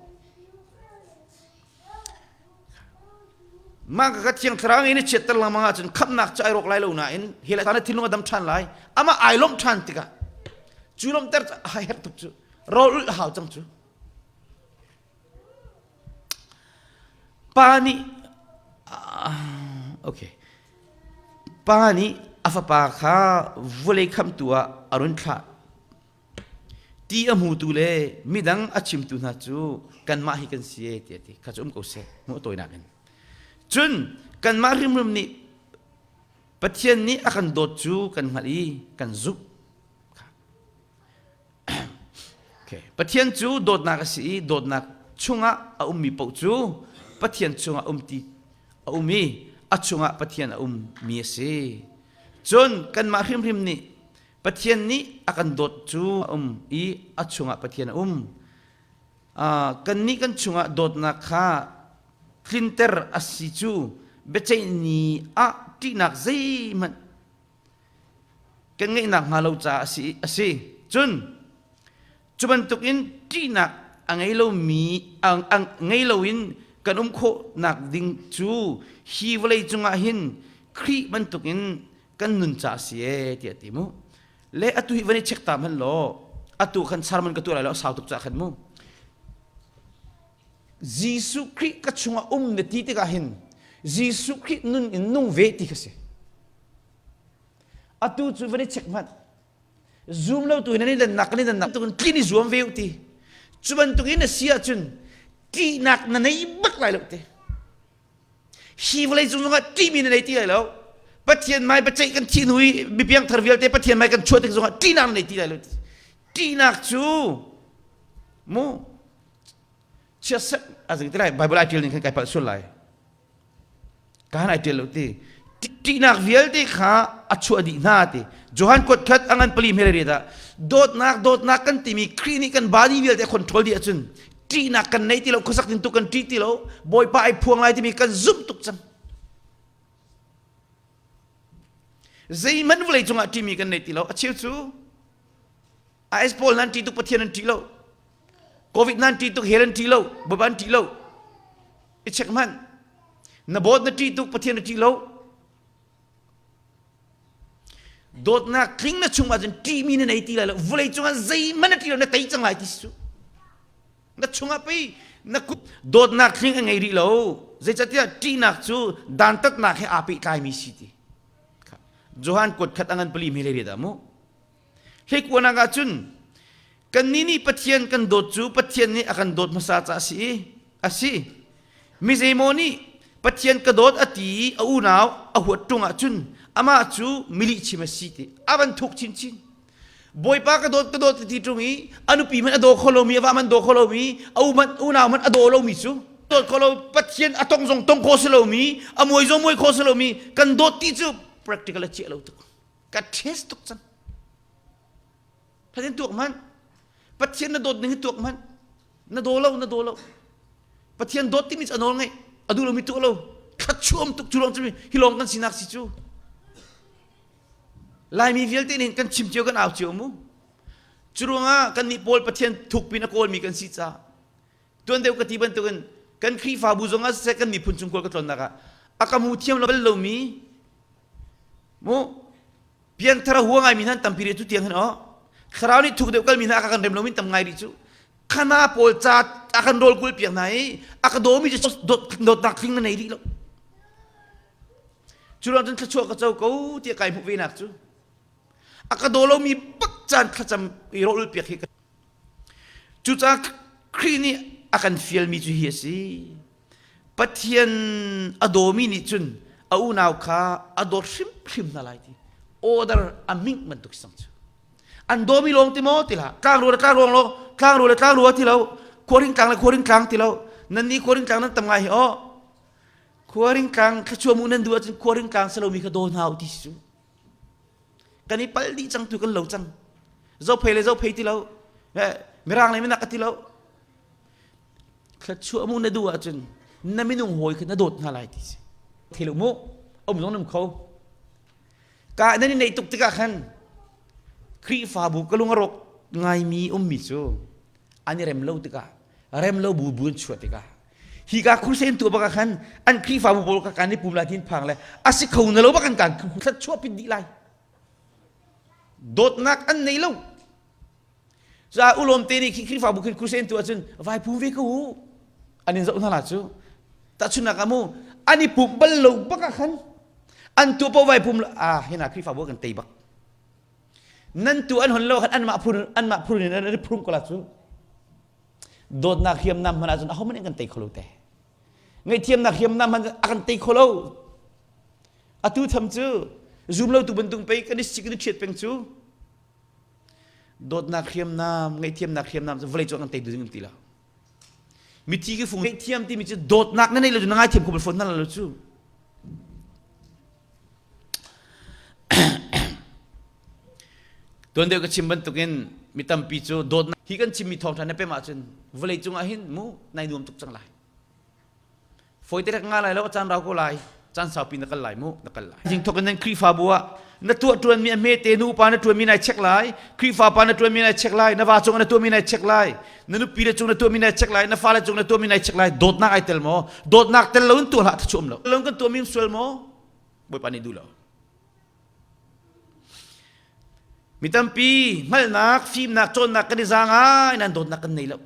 Mah ka Thiang Thlarau in i chiatter lengmang ahcun khamhnak cu ai rawk lai lo nain hi lai na thinlung a dam ṭhan lai. Amah ai lawmh ṭhan tikah cu lawmhter cu a herh tuk cu. Rawl ulh a hau cang cu. Pa nih okay. Pa nih a fapa kha vawlei khamhtu ah a run thlah. Ti a hmutu le midang a chimtu hna cu kanmah hi kan si e tiah a ti. Kha cu um ko seh, hmuh tawinak in. Cun kanmah hrimhrim nih Pathian nih a kan dawt cu kan hngalh i kan zumh. Okay. Pathian cu dawtnak a si i dawtnak chungah a ummi paoh cu Pathian chungah um ti a um i a chungah Pathian a ummi a si. Cun kanmah hrimhrim nih Pathian nih a kan dawt cu a um i a chungah Pathian a um. Uh, kannih kan chungah dawtnak kha tlinter a si cu biaceih ni ah ṭihnak zeihmanh kan ngeihnak hnga lo caah a si a si. Cun cu bantukin ṭihnak a ngei lomi a, a ngei loin kan um khawhnak ding cu hi vawlei cungah hin Khrih bantukin kan nun caah a si ee tiah a ti mu. Le atu hi van i check ta hmanh law atu khan sermon ka tuah lai lo a sau tuk caah khan mu. Jesuh Khrih ka chungah um na ti tikah hin Jesuh Khrih nun in nung ve ti kha si. Atu cu van i check hmanh. Zoom lo tu in an i dannak kan i dannak tukin tlin i zuam ve u ti. Cu bantukin na si ahcun ṭihnak na nei bak lai lo te. Hi vawlei cung zongah ṭihmi na nei ti lai lo. Pathian mai biaceih kan thih hnu i mipiang thar vialte Pathian mai kan chuah tik zongah ṭihnak na nei ti lai lo. Ṭihnak cu mu chiatserh a zing ti lai Bible ai ṭial ning khan kai palh sual lai. Kaan ai ṭial lo ti. Ṭihnak vialte kha a chuah dih hna ti. Johan kuat khat a ngan pali hmel riat ah dawtnak dawtnak kan timi Khrih nih kan body vialte a control dih ahcun ṭihnak kan nei ti lo khuasak tin tu kan ṭih ti lo Bawipa ai phuang lai timi kan zumh tuk cang. Zeihmanh vawlei cungah ṭihmi kan nei ti lo. A cheu cu AS pawl nan ṭih tuk Pathian an ṭih lo. Covid nan ṭih tuk hell an ṭih lo. Bawipa an ṭih lo. I check hmanh. Na bawt na ṭih tuk Pathian na ṭih lo. Dawtnak tling na chung ahcun ṭihmi na nei ti lai lo. Vawlei cungah zeihmanh na ṭih lo na tei cang lai ti si cu. Na chungah pei na kut dawtnak tling a ngei rih lo. Zeicahtiah ṭihnak cu dantatnak he aa pehtlaimi si ti. Johan kuat khat a ngan pali hme le riat ah mu. Hleikuanak ah cun kannih nih Pathian kan dawt cu Pathian nih a kan dawt hmasa caah a si i a si. Mi zeimaw nih Pathian ka dawt a ti i a unau a huat ṭung ahcun amah cu milihchim a si ti a van thuk chinchin. Bawipa ka dawt ka dawt ti ṭung i a nupi hmanh a daw kho lomi a va hmanh daw kho lomi a u hmanh unau hmanh a daw lomi cu dawt kho lo Pathian a tong zong tong kho si lomi a muai zong muai kho si lomi kan dawt ti cu practical a chiah lo tuk ka test tuk cang Pathian tuak hmanh Pathian na dawt ning hi tuak hmanh na daw lo na daw lo Pathian dawt timi cu a nawl ngeih a duh lomi tuah lo thlachuam tuk cu lawng cu hi lawng kan sinak si cu Laimi vialte nih kan chim cio kan au cio mu. Cu ruangah kannih pawl Pathian thukpin a kawlmi kan si caah tuan deuh ka ti bantukin kan Khrihfabu zong ah siseh kan miphun chung kawl ka tlawnnak ah a ka hmu thiam lo bal lomi mu piangthar a hua ngaimi hna tampi rih tu tiang hin aw thlarau nih thuk deuh kalmi hna a ka kan rem lomi tam ngai rih cu khana pawl ca a kan rawl kul piak hna i a ka dawmi cu dawtnak tling na nei rih lo Cu ruang cun thluachuah ka co ko tiah kai hmuh ve nak cu a ka daw lomi bak caan thlacam i rawlul piak hi cucaah Khrih nih a kan fialmi cu hi a si Pathian a dawmi nih cun a unau kha a dawt hrimhrim hna lai ti order a ming bantuk sang cu an dawmi lawng ti maw ti hlah tlangrual le tlangruang lo tlangrual le tlangrua ti lo khuaring tlang le khuaring tlang ti lo nan nih khuaring tlang nan tam ngai hi aw Khuaring tlang thluachuah mu nan duh ahcun khuaring tlang si lomi kha daw hna u ti si cu. Kan i palh dih cang tu kan lo cang. Zophei le zophei ti lo. Mirang le minak ka ti lo. Thluachuah mu na duh ahcun na minung hawi kha na dawt hna lai ti si. Thei lo mu. Um zong nam kho. Ka nan i neih tuk tikah khan Khrihfabu ka lung a rawk ngaimi ummi cu an i rem lo tikah rem lo bu bu an chuah tikah hi ka crusade tuah bak ah khan an Khrihfabu pawl ka kan i pum lai tin phang le a si kho na lo bak an kan thlat chuah pit dih lai dawtnak an nei lo ca ulawm te nih khi Khrihfabu khin crusade tuah cun vai pum ve ko u an in zoh hna la cu tahchunnak ah mu an i pum bal lo bak ah khan an tu po vai pum ah hina Khrihfabu kan tei bak nan tu an hon lo khan anmah phun anmah phun in an i phrum ko la cu dawtnak hriamnam hmanh ahcun ahohmanh in kan tei kho lo te ngaihthiamnak hriamnam hmanh a kan tei kho lo atu tham cu zum lo tu bantung pei kan i sik kan i ṭhiat peng cu dawtnak hriamnam ngaihthiamnak hriamnam cu vawlei cu kan tei ding ti lo mithi ki fung ngaihthiam timi cu dawtnak na nei lo cu na ngaithiam kho bal fawn na lo cu Tuan deuh ka chim bantukin mi tampi cu dawtnak hi kan chimmi thawngṭha na pem ahcun vawlei cungah hin mu nai nuam tuk cang lai. Fawi te nga lai lo a caan rau ko lai. Caan saupi na kal lai mu na kal lai. Jing thok in nan Khrihfabu ah na tuah ṭuanmi a hmete nu upa na ṭuanmi nai check lai Khrihfa pa na ṭuanmi nai check lai na va cung na tuahmi nai check lai na nupi le cung na tuahmi nai check lai na fale cung na tuahmi nai check lai dawtnak ai tel maw dawtnak tel lo in tuah hlah thachu um lo lo kan tuahmi sual maw Bawipa nih duh lo mi tampi hngalhnak fimnak cawnnak kan i zaang ai nan dawtnak kan nei lo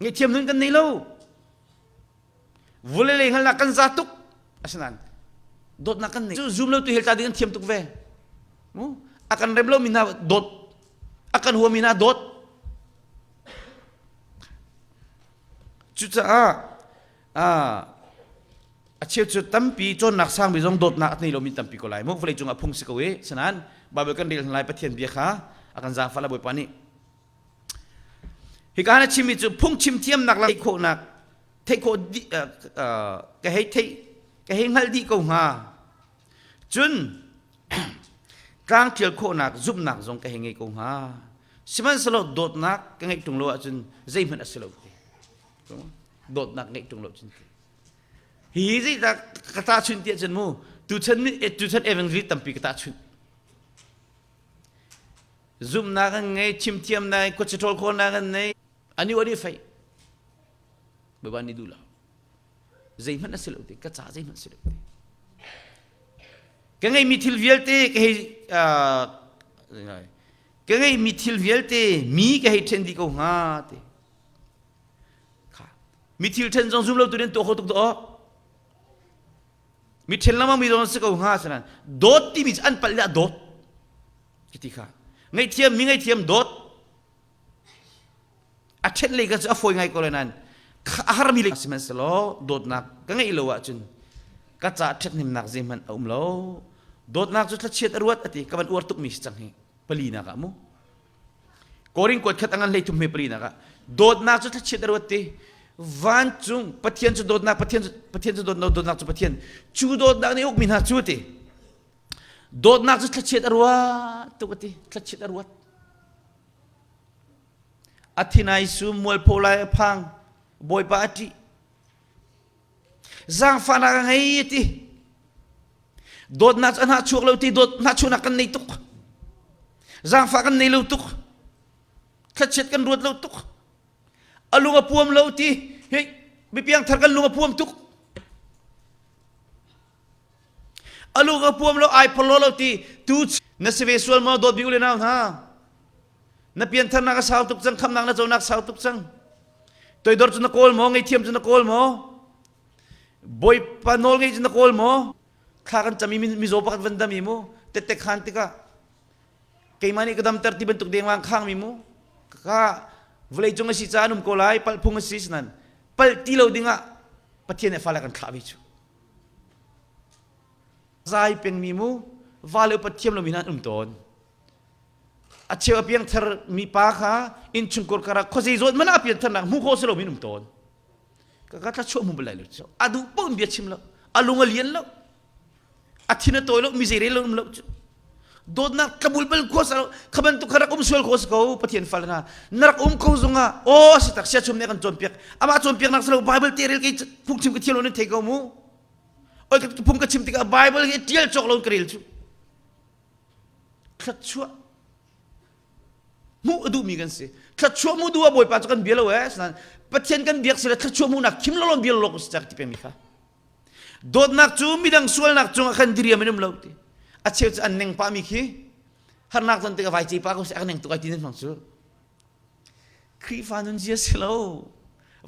ngaihthiam nun kan nei lo vulei lei hngalhnak kan za tuk asinain dawtnak kan nei cu zum lo tu hel ta ding an thiam tuk ve mu a kan rem lo mi hna dawt a kan hua mi hna dawt cucaah a cheu cu tampi cawnnak sangmi zong dawtnak a nei lomi tampi ko lai mu vawlei cungah phung si ko i sinain Bible kan rel lai Pathian bia kha a kan zaangfah la Bawipa nih hika na chimmi cu phungchim thiamnak la theih khawhnak theih khawh ka hei theih ka hei hngalh dih ko hnga cun tlangṭial khawhnak zumhnak zong ka hei ngei ko hnga sihmanhsehlaw dawtnak ka ngeih ṭung lo ahcun zeihmanh a si lo dawtnak ngeih ṭung lo cun hi zeidah ka tahchunh tiah cun mu tuchan tuchan evangelist tampi ka tahchunh zumhnak an ngei chimthiamnak khuachaṭawl khawhnak an nei ani ani fei Bawipa nih duh lo zeihmanh a si lo ti ka ca zeihmanh si lo ti ka ngeihmi thil vialte ka hei ka ngeihmi thil vialte mi ka hei ṭhen dih ko hnga ti Mi thil ṭhen zong zum lo tu in tuah kho tuk dawh. Mi ṭhen lengmang mi zong si ko hnga sanan dawt timi cu an palh le a dawt. Ti kha. Ngaihthiam mi ngaihthiam dawt. A ṭhen lei ka cu a fawi ngai ko le nain a harmi le sihmanhsehlaw dawtnak ka ngeih lo ahcun ka ca ṭhathnemnak zeihmanh a um lo. Dawtnak cu thlachiat a ruat a ti ka van uar tukmi si cang hi palinak ah mu. Korin kuat khat angan hlei thum hme pali nak ah dawtnak cu thlachiat a ruat ti vancung Pathian cu dawtnak Pathian cu Pathian cu dawtnak dawtnak cu Pathian cu dawtnak nih ukmi hna cu ti dawtnak cu thlachiat a ruat tuk ati thlachiat a ruat a thinai sum mualpho lai a phang bawipa a ṭih zaangfahnak a ngei ti dawtnak cu a hnah chuak lo ti dawt hnahchuahnak kan nei tuk zaangfah kan nei lo tuk thlachiat kan ruat lo tuk a lung a puam lo ti hei mipiang thar kan lung a puam tuk a lung a puam lo ai phorlo lo ti tu na si ve sual maw dawt bi u le nau hna na piantharnak a sau tuk cang khamnak na conak sau tuk cang toidor cu na kawl maw ngeihthiam cu na kawl maw bawipa nawl ngei cu na kawl maw thla kan cam i mizaw pakhat van dam i mu tette khan tikah keimah nih ka damter ti bantuk dengmang khang mi mu ka vawlei cung a si caah an um ko lai palh phung a si sinan palh ti lo dingah Pathian nih fale kan thlah ve cu zai pengmi mu va le upat thiam lomi hna an um tawn a cheu a piangthar mi pa kha innchungkhar kar ah khuazei zawn hmanh ah a piantharnak hmu khawh si lomi an um tawn ka ka thlachuah hmu bal lai lo cu a duh paoh in bia chim lo a lung a lian lo a thin a tawi lo mi zei rel lo um lo cu dawtnak tlabul bal khua sa lo kha bantuk kha rak um sual kho si ko pathian fal hna na rak um kho zongah aw si tak sia chum ne kan cawnpiak amah cawnpiaknak si lo bible te rel kei phungchim ka thiam lo nan thei ko mu oi ka phung ka chim tikah bible hi tial cawk lo ka rel cu thluachuah hmuh a duhmi kan si thluachuah hmuh duh ah bawipa cu kan bia lo eh asinain pathian kan biak si le thluachuah hmuhnak khim lo bia lo si cak ti pemi kha dawtnak cu midang sualnak cungah khan diriam in um lo ti a cheu cu an neng pah mi khi harnak ton tikah vai ce pa ko si a neng tuk ai ti nan hmang cu Khrihfa nun zia si lo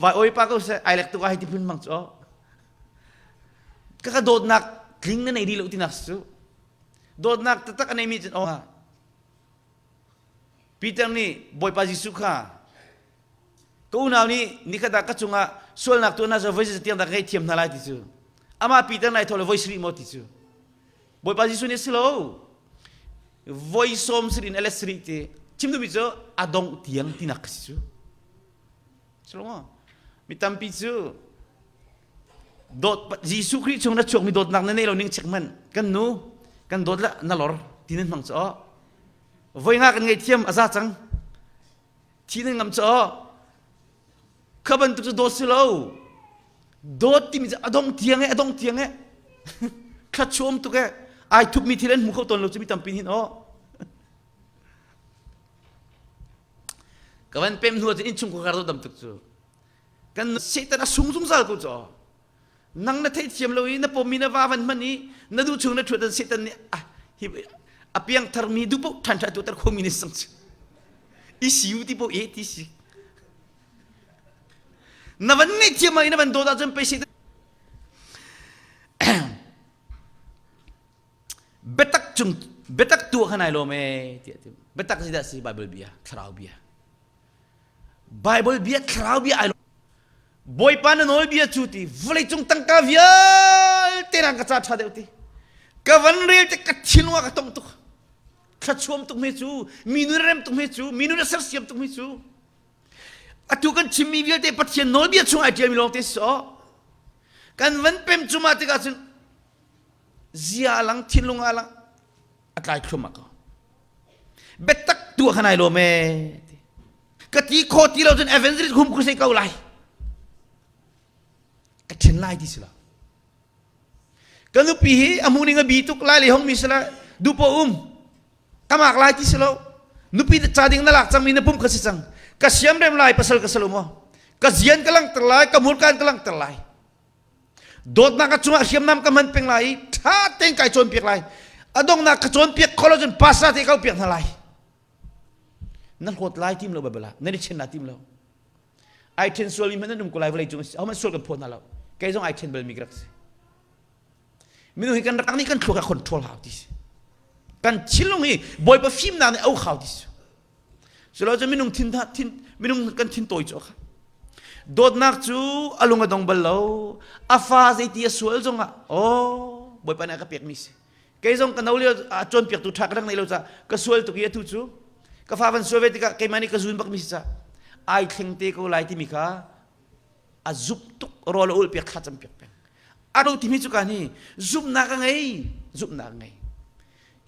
vai oi pa ko se ai lek tuk ai ti phun mang cu ka ka dawtnak tling na nei di lo tinak cu dawtnak taktak a neimi cun oh Peter nih Bawipa Jesuh kha ka unau nih nikhat ah ka cungah sualnak tuah hna cu voi tiang dah ka ngaihthiam hna lai ti cu amah Peter nai thaw le voi sarih maw ti cu Bawipa Jesuh nih si lo voi sawm sarih in a let sarih ti chim duhmi cu a dongh tiang tinak ka si cu Silo mi tampi cu dawt Jesuh Khrih chung na chuakmi dawtnak na neih lo ning chek hmanh kan nu kan dawt le na lor ti nan hmang cu voi nga kan ngaihthiam a za cang thi nan ngam cu kha bantuk cu dawt si lo dawt timi cu a dong tiang e a dong tiang e thlachuam tuk e ai thupmi thil an hmu kho tawn lo cu mi tampi hin aw Ka van pem hnu ahcun innchungkhar dam tuk cu. Kan Satan a sung zungzal ko cu. Nang na theihthiam lo i na pawmmi na va van hman i na duh chung na ṭhuat an Satan nih ah hi a piangthar mi duh paoh ṭhan ṭha tuahter khomi na sang cu. I siu ti paoh e ti si. Na van ngaihthiam ah i na van dawt ahcun pei Satan biatak cung biatak tu khan ai lawm ee tiah ti biatak si dah si Bible bia thlarau bia Bible bia thlarau bia ai lawm Bawipa na nawl bia cu ti vawlei cung tangka vialte nang ka ca ṭha deuh ti ka van rel te ka thinlung ah ka tong tuk thlachuam tuk me cu mi nun rem tuk me cu mi nun a sersiam tuk me cu atu kan chimmi vialte Pathian nawlbia chung ai ṭialmi lawng te si kan van pem cuma tikah cun zia a lang thinlung a lang a tlai thluahmah ko biatak tu khan ai lawm ee ka ti kho ti lo cun evangelist hum khu sei ko lai ka ṭhen lai ti si lo ka nupi hi a hmuh ning a bi tuk lai le hong mi si la dupo um ka mak lai ti si lo nupi ca ding na lak cangmi na pum kha si cang ka siam rem lai pasal ka salo maw ka zian ka langter lai ka murkan ka langter lai Dawtnak a cungah hriamnam ka hman peng lai i ṭha tein kai cawnpiak lai. A donghnak ka cawnpiak kho lo cun pastor te ka piak hna lai. Na hlawt lai tim lo Bible ah. Nan i ṭhen la tim lo. Ai ṭhen sualmi hmanh nan um ko lai vawlei cung ahohmanh sual kan phaw hna lo. Kei zong ai ṭhen balmi ka rak si. Minung hi kan rak nih kan thluak a control hau ti si. Kan thinlung hi Bawipa fimnak nih a uk hau ti si. Culo cu minung thin thin minung kan thin tawi cu kha. Dawtnak cu a lung a dong bal lo. A fa zeiti a sual zongah oh Bawipa nih a ka pekmi si. Kei zong ka no lio a cawnpiaktu ṭha ka rak nei lo caah ka sual tuk i atu cu. Ka fa van sual ve tikah keimah nih ka zun bakmi si ca ai thleng te ko lai timi kha a zumh tuk rawl a ulh piak thla cam piak peng. A ro timi cu ka ni zumhnak a ngei zumhnak a ngei.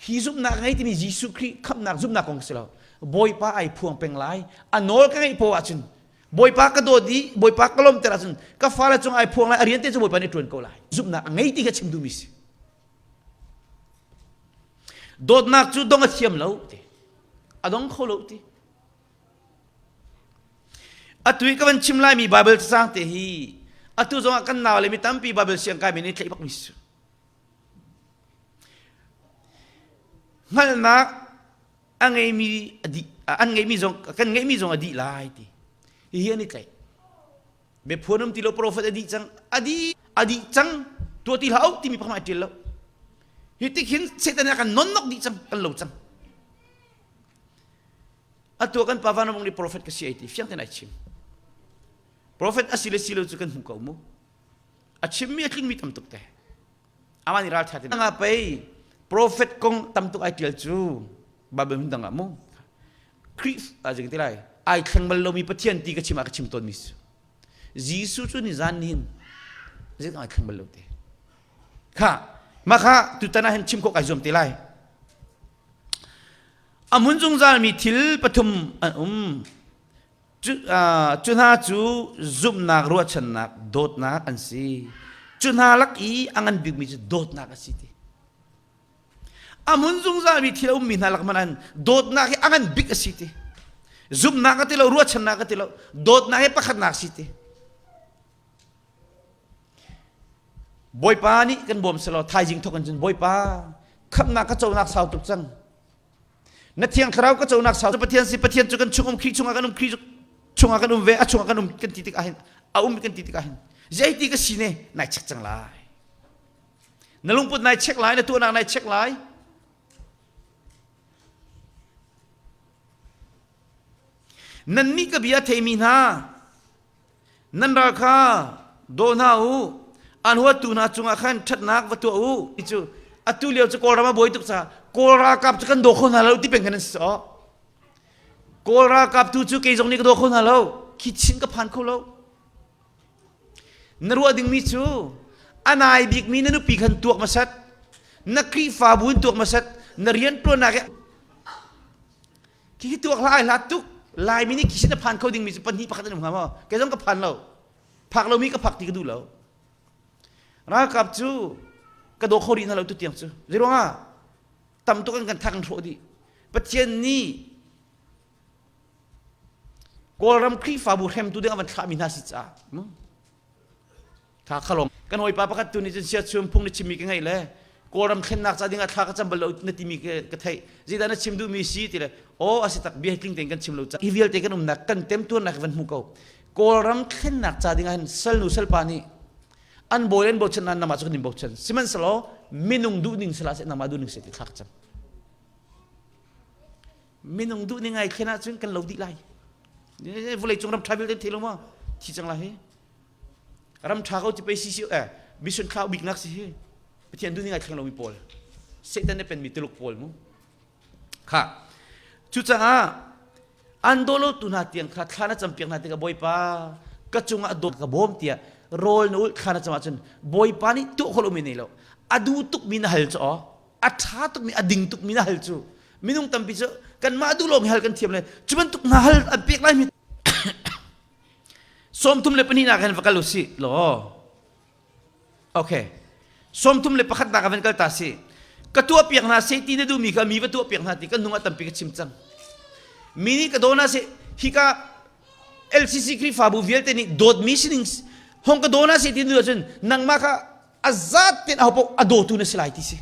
Hi zumhnak a ngei timi Jesuh Khrih khamhnak zumhnak kong si lo. Bawipa ai phuang peng lai. A nawl ka ngeih poah ahcun Bawipa ka dawt i Bawipa ka lawmter ahcun ka fale cung ai phuang lai a rian te cu Bawipa nih ṭuan ko lai. Zumhnak a ngei ti kha chim duhmi si. Dawtnak cu dong a thiam lo ti. A dong kho lo ti. Atu i ka van chim laimi Bible cacang te hi atu zongah kan nau le mi tampi Bible siang kaimi nih tlaih bakmi si. Hngalhnak a ngeimi a dih an ngeihmi zong kan ngeihmi zong a dih lai ti. Hihi an i tlaih. Biaphuan um ti lo profet a dih cang a dih a dih cang tuah ti hlah u timi pakhat ai ṭial lo. Hi tik hin Satan a kan nonnok dih cang kan lo cang. Atu kan pa Vanramung nih profet ka si ai ti fiang tein ai chim. Profet a si le si lo cu kan hmu ko mu. A chimmi a tlingmi tam tuk te. Amah nih ralṭha te nga pei profet kong tam tuk ai ṭial cu Bible hmun dang ah mu. Khrih a ti lai ai thleng bal lomi Pathian ti ka chim ah ka chim tawnmi cu. Jesuh cu nizan nihin zeitin ai thleng bal lo te. Kha mah kha tutan ah hin chim khawh kai zuam te lai. A hmun zungzalmi thil pathum an um. Cu, uh, cu hna cu zumhnak, ruahchannak, dawtnak an si. Cu hna lak i a ngan bikmi cu dawtnak a si ti. A hmun zungzalmi thil a ummi hna lak hmanh an dawtnak hi a ngan bik a si ti. Zumhnak a ti lo, ruahchannak a ti lo, dawtnak hi pakhatnak a si ti. Bawipa nih kan bawm selaw thaizing thawk in cun Bawipa khamhnak ka conak sau tuk cang. Na thiang thlarau ka conak sau Pathian si Pathian cu kan chung um Khrih chungah kan um Khrih chungah kan um ve a chungah kan um kan ti tik ahhin a um kan ti tik ahhin zeiti ka si ne nai check cang lai. Na lungput nai check lai na tuahnak nai check lai. Nannih ka bia theimi hna Nan ral kha daw hna u, an huattu hna cungah khan ṭhatnak va tuah u. Cu atu lio cu Kawlram a buai tuk caah Kawl ralkap cu kan daw kho hna lo ti peng khan an si sawh. Kawl ralkap tu cu kei zong nih ka daw kho hna lo. Khi chin ka phan kho lo. Na ruah dingmi cu a nai bikmi na nupi khan tuak hmasat, na Khrihfabu in tuak hmasat, na rianṭuannak Khi tuak hlah ai hlat tuk. Laimi nih khi sin a phan kho dingmi cu pahnih pakhat an um hnga maw? Kei zong ka phan lo. Phak lomi ka phak ti ka duh lo. Ralkap cu ka daw kho rih hna lo tu tiang cu. Zeiruangah tam tuk an kan thak an hrawh dih. Pathian nih Kawlram Khrihfabu hremtu ding a van thlahmi hna si caah Tha khalong. Kan hawipa pakhat tu nih cun siachum phung na chimmi ka ngaih le Kawlram thlennak ca dingah thla ka cam bal lo na timi ka theih. Zeidah na chim duhmi si ti le aw a si tak bia tling tein kan chim lo ca. Hi vialte kan umnak kan temtuarnak van hmu ko. Kawlram thlennak ca dingah hin salnu salpa nih an bawi an bochan nain nangmah cu kan in bochan. Sihmanhsehlaw minung duhning sila seh nangmah duhning seh ti thla ka cam. Minung duhning ai thlen ahcun kan lo dih lai. Vawlei cung ram ṭha vialte thei lo maw? Thi cang lai hi. Ram ṭha ko ti pei si si eh mission thlau biknak si hi Pathian duhning ai thleng lomi pawl Satan nih penmi Tuluk pawl mu kha cucaah an daw lo tu hna tiang kha thla na campiak hna tikah Bawipa ka cungah dawt ka bawm tiah rawl na ulh thla na cam ahcun Bawipa nih tuah khawh lomi nei lo a duh tukmi na hal cu aw a ṭha tukmi a ding tukmi na hal cu minung tampi cu kanmah duh lawng hi hal kan thiam le cu bantuk hna hal an pek lai mi 32 nak hin va kal usih law okay 31 nak van kal ta si ka tuah piak hna seh ti na duhmi kha mi va tuah piak hna ti kan nung ah tampi ka chim cang mi nih ka daw hna seh hika LCC Khrihfabu vialte nih dawtmi sining hong ka daw hna seh ti na duh ahcun nangmah kha a zat ten ahopaoh a dawtu na si lai ti si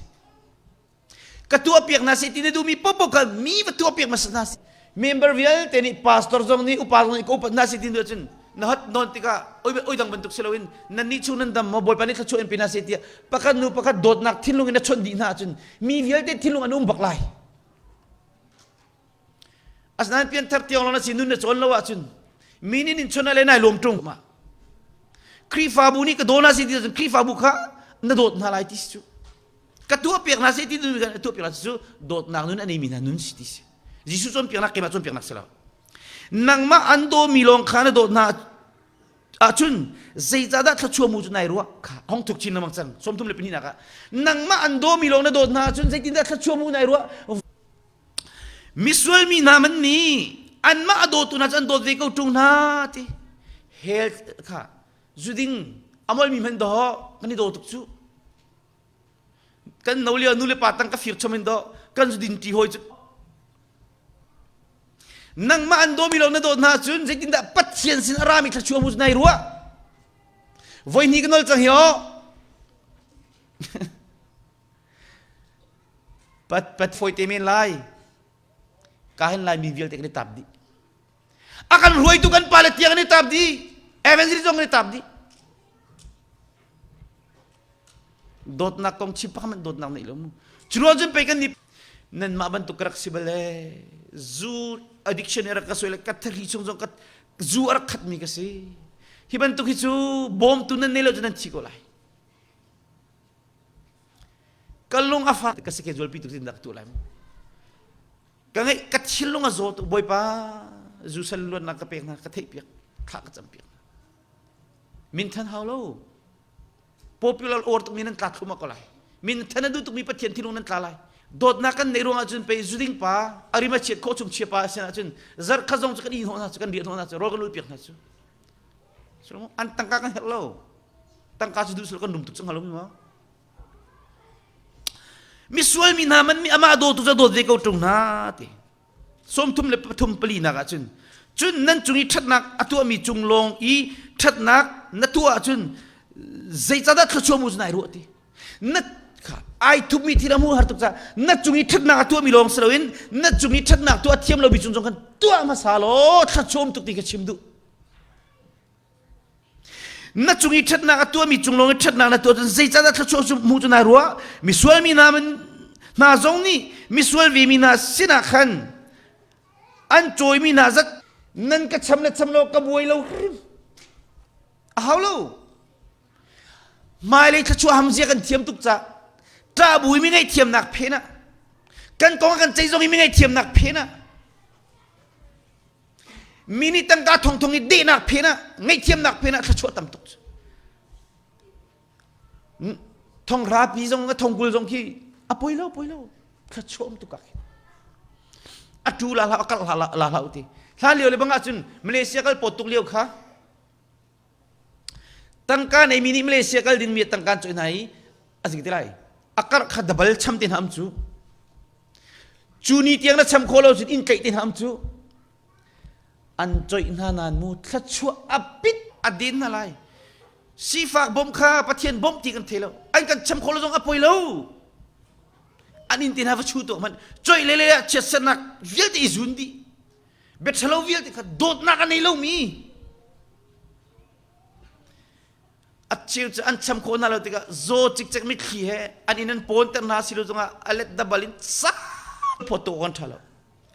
Ka tuahpiak hna seh ti na duhmi paohpaoh kha mi va tuahpiak hmasa hna seh. Member vialte nih pastor zong nih upa zong nih ka upat hna seh ti na duh ahcun na hot nawn tikah oi oi dang bantuk si loin nannih chung nan dam maw Bawipa nih thluachuah in pe hna seh tiah pakhat nu pakhat dawtnak thinlung in na chawnh dih hna ahcun mi vialte thinlung an um bak lai. Asinain pianthar tiang lawng na si nun na cawn lo ahcun mi nih nin chawnh le nai lawm ṭung. Khrihfabu nih ka daw hna seh ti ahcun Khrihfabu kha na dawt hna lai ti si cu. Ka tuahpiak hna seh ti nun kan tuahpiak hna cu dawtnak nun a neimi hna nun si ti si. Jesuh cawnpiaknak keimah cawnpiaknak si lo. Nangmah an dawmi lawng kha na dawt hna ahcun zeicahdah thluachuah mu cu nai ruah kha hong thuk chin lengmang cang 34 le nak ah nangmah an dawmi lawng na dawt hna ahcun zeitindah thluachuah mu nai ruah misual mi hna man nih anmah a dawtu hna cu an dawt ve ko ṭung hna ti hell kha zuding amol mi hman daw kan i daw tuk cu kan no lio nu le pa tang ka fir chom in daw kan zudin ṭi hawi cu Nangmah an dawmi lo na dawt hna ahcun zeitindah Pathian sin a rami thluachuah mu cu nai ruah? Voi hnih ka nol cang hi aw. pat pat foi te men lai. Ka hin lai mi vialte kan i tap dih. A kan hruaitu kan pale tiang kan i tap dih. Evangelist zong kan i tap dih. Dawtnak kong chim pakhat hmanh dawtnak neih lo mu. Cu ruang cun pei kan nih nanmah bantuk ka rak si bal ee. Zu addiction i rak ka soi le ka thahri chung zong ka zu a rak khatmi ka si. Hi bantuk hi cu bawmtu nan nei lo cu nan thi ko lai. Ka lung a fak ka si ke zualpi tuk tin dak tu lai mu. Ka ngeih ka thinlung a zaw tuk Bawipa zu sal luatnak ka pek hna ka theih piak thla ka cam piak. Minthan hau lo. Popular or tukmi nan tla thlum ko lai. Minthan a duh tukmi Pathian thinlung nan tla lai. Dawtnak kan neih ruangah cun pei zuding pa arima chiat khawh chung chia pa sin ahcun zarh khat zong cu kan i hnawh hna cu kan riah hnawh hna cu rawl kan ul piak hna cu. An tangka kan herh lo. Tangka cu duh sul kan rum tuk cang hnga lo mi ma. Misual mi hna man mi amah dawtu cu dawt ve ko ṭung hna ti. 33 palinak ah cun cun nan cung i ṭhatnak a tuahmi cung lawng i ṭhatnak na tuah ahcun zeicahdah thluachuah mu cu nai ruah ti na kha ai thupmi thil a hmuh har tuk caah na cung i ṭhatnak a tuahmi lawng si loin na cung i ṭhatnak tuah thiam lomi cung zong khan tuah hmasa law thluachuah um tuk ti ka chim duh Na cung i ṭhatnak a tuahmi cung lawng i ṭhatnak na tuah cun zeicahdah thluachuah cu hmuh cu naa ruah? Misual mi hna hna zong nih misual ve mi hna sinah khan an cawimi hna zat nan ka cham le cham lo ka buai lo hrim. A hau lo. Hmailei thluachuah hamzia kan thiam tuk ca ṭah bu i mi ngaihthiamnak phen ah kan kong kan ceih zong i mi ngaihthiamnak phen ah Mi nih tangka thongthong i dehnak phen ah ngaihthiamnak phen ah thluachuah tam tuk cu. Thonghra pi zong a thongkul zong khi a poi lo poi lo thluachuah um tuk ah khi. A tu la hlah a kalh la la hlah ti. Hlan lio le bang ahcun Malaysia kal pot tuk lio kha tangka nei mi nih Malaysia kal ding mi tangka an coih hna i a zing ti lai. A karh kha dabal cham te hna am cu. Cu ni tiang na cham khawh lo cun inn tlaih te hna am cu. An coih hna nain mu thluachuah a pit a den hna lai. Sifak bawmh kha Pathian bawmh ti kan thei lo. An kan cham khawh lo zong a poi lo. An inn te hna va chu tuah hmanh. Coih le le ah chiatsernak vialte i zun dih. Biaṭhalo vialte kha dawtnak a nei lomi. A cheu cu an cham khawh hna lo tikah zaw cikcek mitthli he an inn an pawnter hna si lo zongah a let dabal in sang phawt kan ṭha lo.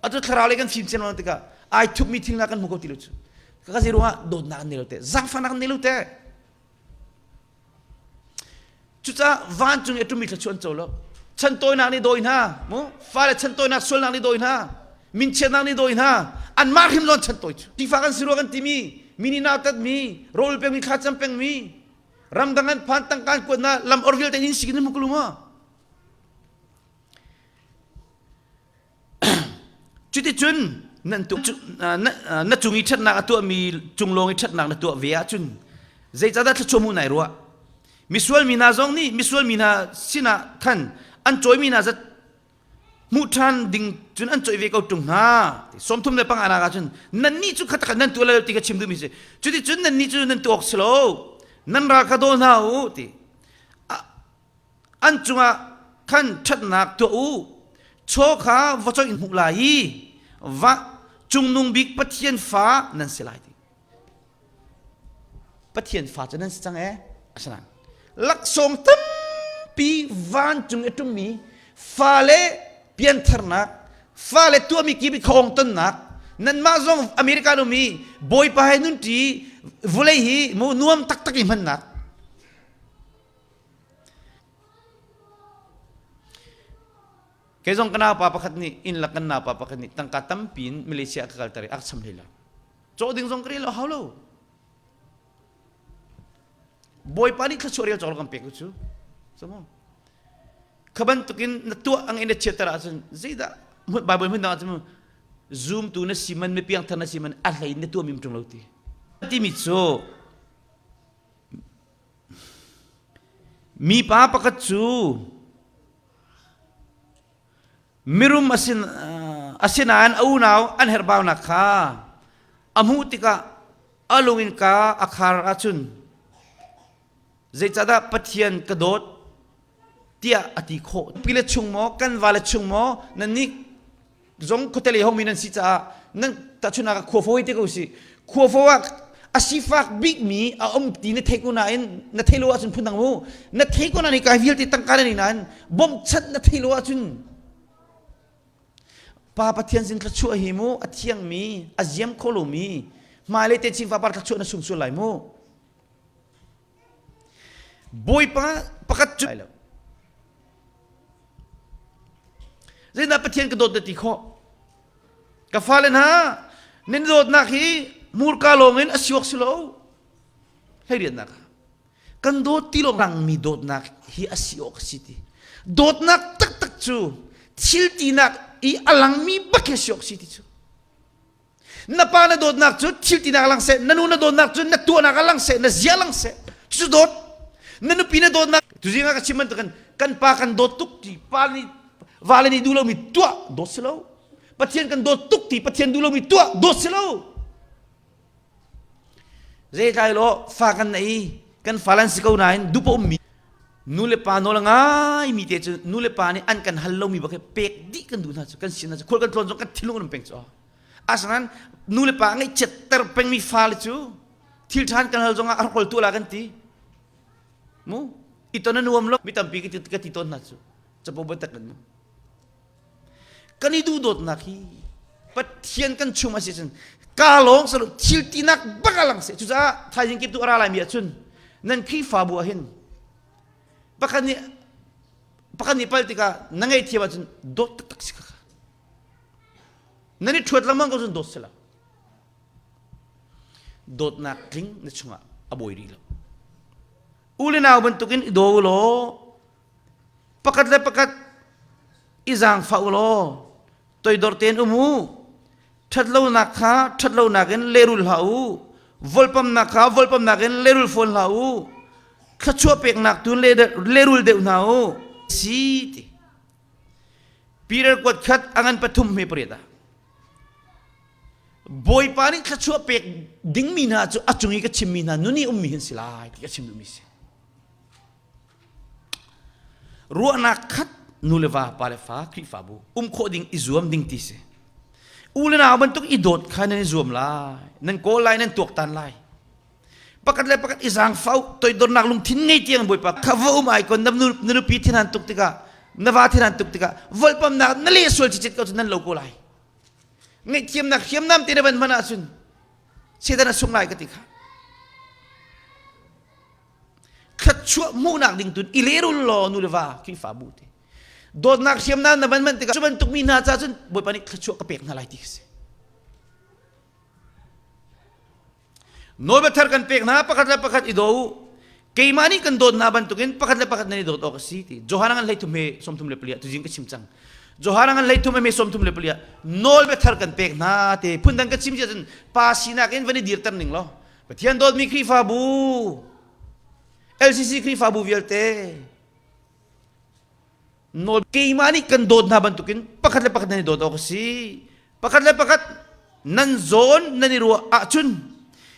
Atu thlarau lei kan fim chin lo tikah ai thupmi thil hna kan hmu ko ti lo cu. Ka zei ruangah dawtnak an nei lo te, zaangfahnak an nei lo te. Cucaah vancung i a ṭummi thluachuah an co lo. Chantawinak nih dawi hna, mu fale chantawinak sualnak nih dawi hna, minchiatnak nih dawi hna, anmah hrim zawn chantawi cu. Sifak an si rua kan timi, mi nih nautatmi, rawl pengmi, thlacam pengmi, ramdang an phan tangka an kuat hna, lam or vialte in sikin hmu ko lu ma? Cuticun nan tu, na, na cung i ṭhatnak a tuahmi cung lawng i ṭhatnak na tuah ve ahcun zeicahdah thluachuah hmuh nai ruah? Misual mi hna zong nih misual mi hna sinah khan an cawimi hna zat hmuh ṭhan ding cun an cawih ve ko ṭung hna. 35 nak ahcun nannih cu kha takhat nan tuah lai lo ti kha chim duhmi si. Cuticun nannih cu nan tuah awk si lo. Nan ral kha daw hna u ti. An cungah khan ṭhatnak tuah u. Chaw kha va coih in hmuh lai i va cungnung bik Pathian fa nan si lai ti. Pathian fa cu nan si cang ee. Asinain laksawng tampi vancung i ṭummi fale piantharnak fale tuahmi kip i khawng tonnak nanmah zong America um i Bawipa he nunṭi vulei hi mu nuam taktak i hmannak Kei zong ka naupa pakhat nih inn lak kan naupa pakhat nih tangka tampi in Malaysia ka kalter i a ka cham hlei lo. Cawh ding zong ka rel lo hau lo. Bawipa nih thluachuah rel cawk lo kan pek cu. Samo. Kha bantukin na tuah ang in na chiatter ahcun zeidah Bible hmun dang ahcun zumtu na si man mi piangthar na si man a hlei na tuah mi ṭung lo ti. Timi cu mipa pakhat cu mirum asinain a unau an herhbaunak kha a hmuh tikah a lung in ka a khar ahcun zeicahdah Pathian ka dawt tiah a ti khawh. Pile chung maw kan vale chung maw nannih zong khuatele homi nan si caah nan tahchunhnak ah khuafo hei ti ko si khuafo ah a sifak bikmi a um ti na thei ko nain na thei lo ahcun phundang mu na thei ko nain kai vialte tangka na nei nain bawmchanh na thei lo ahcun Pa Pathian sin thluachuah hi mu a thiangmi a ziam kho lomi hmailei te chin fapar thluachuah na sung sual lai mu Bawipa pakhat cu Zeidah Pathian ka dawt na ti khawh? Ka fale hna, nan dawtnak hi hmurka lawngin a si awk si lo. Hleiriannak ah. Kan dawt ti lo rangmi dawtnak hi a si awk a si ti. Dawtnak taktak cu thil tinak i a langmi bak hi a si awk a si ti cu. Na pa na dawtnak cu thil tinak lang seh, na nu na dawtnak cu na tuahnak ah lang seh, na zia lang seh. Cucu dawt. Na nupi na dawtnak tuzing ah ka chim bantukin kan pa kan dawt tuk ti pa nih vale nih duh lomi tuah dawt si lo. Pathian kan dawt tuk ti Pathian duh lomi tuah dawt si lo. Zeitlai law fa kan nei kan fa lan si ko nain dupa ummi nu le pa nawl ngai mi te cu nu le pa nih an kan hal lomi bak pek dih kan duh hna cu kan sin hna cu khual kan tlawn zong kan thinlung an peng cu asinain nu le pa ngaihchiatter pengmi fale cu thil ṭhan kan hal zongah a rak tu la kan ti mu i ton a nuam lo mi tampi ka ti ka ti tawn hna cu capo biatak kan mu kan i duhdawtnak hi Pathian kan chung a si cun ka lawng salo thil tinak bak a lang se cucaah thaizing kip tu a ra lai mi ahcun nan Khrihfabu ah hin pakhat nih pakhat nih pal tikah na ngaihthiam ahcun dawt taktak si kha Nan i ṭhuat lengmang ko cun dawt si lo. Dawtnak tling na chungah a bawi rih lo. U le nau bantukin i daw u law pakhat le pakhat i zaangfah u law toidor tein um u. Ṭhatlonak kha ṭhatlonak in lehrul hlah u. Volpamnak kha volpamnak in lehrul fawn hlah u. Thluachuah peknak tu lehrul deuh hna u. Si ti. Peter kuat khat a ngan pathum hme pariat ah Bawipa nih thluachuah pek dingmi hna cu a cung i ka chimmi hna nun i ummi hin si lai ti ka chim duhmi si. Ruahnak khat nu le va pa le fa Khrihfabu um khawh ding i zuam ding ti si. U le nau bantuk i dawt kha nan i zuam lai, nan kawl lai, nan tuaktan lai. Pakhat le pakhat i zaangfah toidornak lungthin ngei tiang Bawipa kha va um ai kon na nupi thinhan tuk tikah na va thinhan tuk tikah volpamnak na leh sual cicit ko cu nan lo ko lai. Ngaihthiamnak hriamnam te na van hman ahcun Satan a sung lai ka ti kha. Thluachuah hmuhnak ding tun i lehrul law nu le va Khrihfabu te. Dawtnak hriamnam na van hman tikah cu bantuk mi hna ca cun Bawipa nih thluachuah ka pek hna lai ti ka si. Nawlbia thar kan pek hna pakhat le pakhat i daw u. Keimah nih kan dawt hna bantukin pakhat le pakhat nan i dawt awk a si ti. Johan ngan 13 he 34 tuzing ka chim cang. Johan ngan 13 he 34 nawlbia thar kan pek hna te phundang ka chim cia cun pa sinak in van i dirter ning law Pathian dawtmi Khrihfabu LCC Khrihfabu vialte Nawl keimah nih kan dawt hna bantukin pakhat le pakhat nan i dawt awk a si. Pakhat le pakhat nan zawn nan i ruah ahcun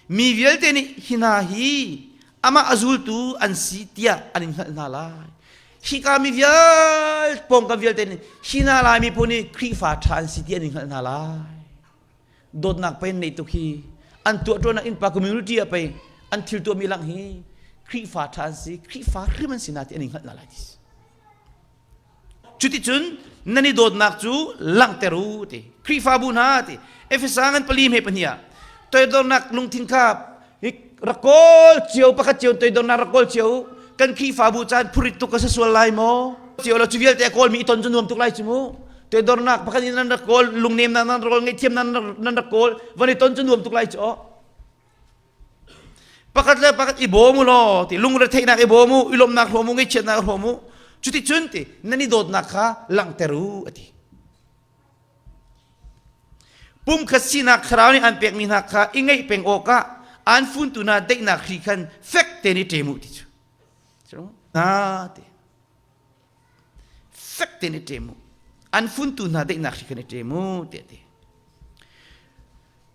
mi vialte nih hi hna hi amah a zultu an si tiah an in hngalh hna lai. Hika mi vialte pawngkam vialte nih hi hna lai miphun hi Khrihfa ṭha an si tiah an in hngalh hna lai. Dawtnak pei an neih tuk hi an tuah ṭuannak innpa community ah pei an thil tuahmi lang hi Khrihfa ṭha an si Khrihfa hrim an si na ti an in hngalh hna lai ti. Cuticun nan i dawtnak cu langhter u ti. Khrihfabu hna ti. Efesa ngan pali hme pahnih ah toidornak lungthin kha rak kawl cio pakhat cio toidornak rak kawl cio. Kan Khrihfabu caan phurit tuk ka si sual lai maw? Cio lo cu vialte a kawlmi i ton cu nuam tuk lai cu mu. Toidornak pakhat in nan rak kawl, lungnemnak nan rak kawl, ngaihthiamnak nan rak kawl, van i ton cu nuam tuk lai cu aw. Pakhat le pakhat i bawm u law ti lungretheihnak i bawm u, i lawmhnak hrawm u, ngaihchiatnak hrawm u. Cuticun ti nan i dawtnak kha langhter u a ti. Pumkhat sinak thlarau nih an pekmi hna kha i ngeih peng awkah an funtu hna daihnak hri khan fek tein i ṭem u ti cu. Hna ti. Fek tein i ṭem u. An funtu hna daihnak hri khan i ṭem u ti a ti.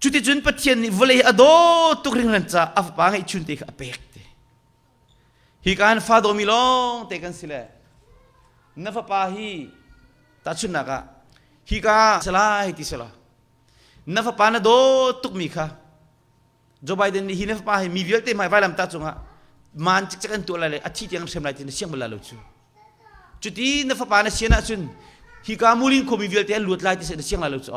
Cuticun Pathian nih vawlei a dawt tuk hringhran caah a fapa ngeihchun te kha a pek ti. Hi kaan fa dawmi lawng te kan si le na fapa hi tahchunhnak ah hika salai ti sela na fapa na dawt tukmi kha Joe Biden nih hi na fapa hi mi vialte hmai vailam ta cungah man cikcek an tuah lai le a thi tiang hrem lai ti na siang bal lai lo cu cuti na fapa na sian ahcun hika mulin khuami vialte an luat lai ti na siang lai lo cu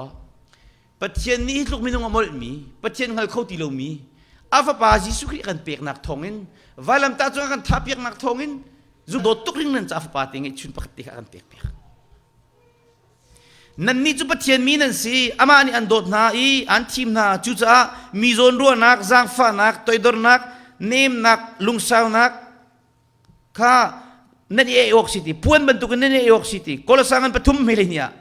Pathian nih hi tluk minung a molhmi, Pathian hngal kho ti lomi, a fapa Jesuh Khrih kan peknak thawngin, vailamtah cungah kan thahpiaknak thawngin, zu dawt tuk ring nan ca fapa te ngeihchun pakhat te kha kan pek piak. Nannih cu Pathian mi nan si, amah nih an dawt hna i an thim hna. Cucaah mi zawnruahnak, zaangfahnak, toidornak, nemnak, lungsaunak, kha nan i ei awk si ti puan bantukin nan i ei awk si ti Kolosang an pathum hme hlei ah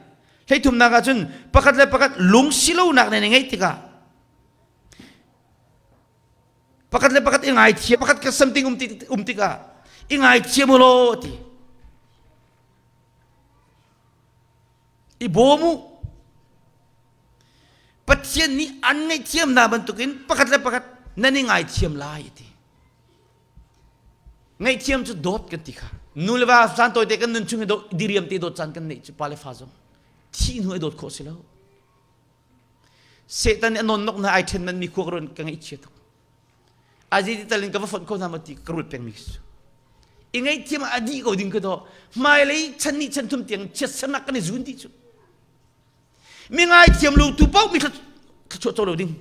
hleithumnak ah cun pakhat le pakhat lung silonak nan i ngeih tikah pakhat le pakhat i ngaithiam pakhat ka something um, ti, um tikah i ngaithiam u law ti i bawm u Pathian nih an ngaihthiam hna bantukin pakhat le pakhat nan i ngaithiam lai ti Ngaihthiam cu dawt kan ti kha. Nu le va caan tawite kan nun chung i diriam te dawt caan kan neih cu pa le fa zong thih hnu i dawt khawh si lo. Satan nih a nawnnok hna ai ṭhen man mi khua ka ruan ka ngaihchia tuk. Azi ti talin ka va fonh kho hna ma ti ka ruat peng mi cu. I ngaihthiam ah a dih ko ding ka daw. Hmailei chan nih chan thum tiang chiatsernak kan i zun ti cu. Mi ngaithiam lo tu paoh mi thluachuah co lo ding.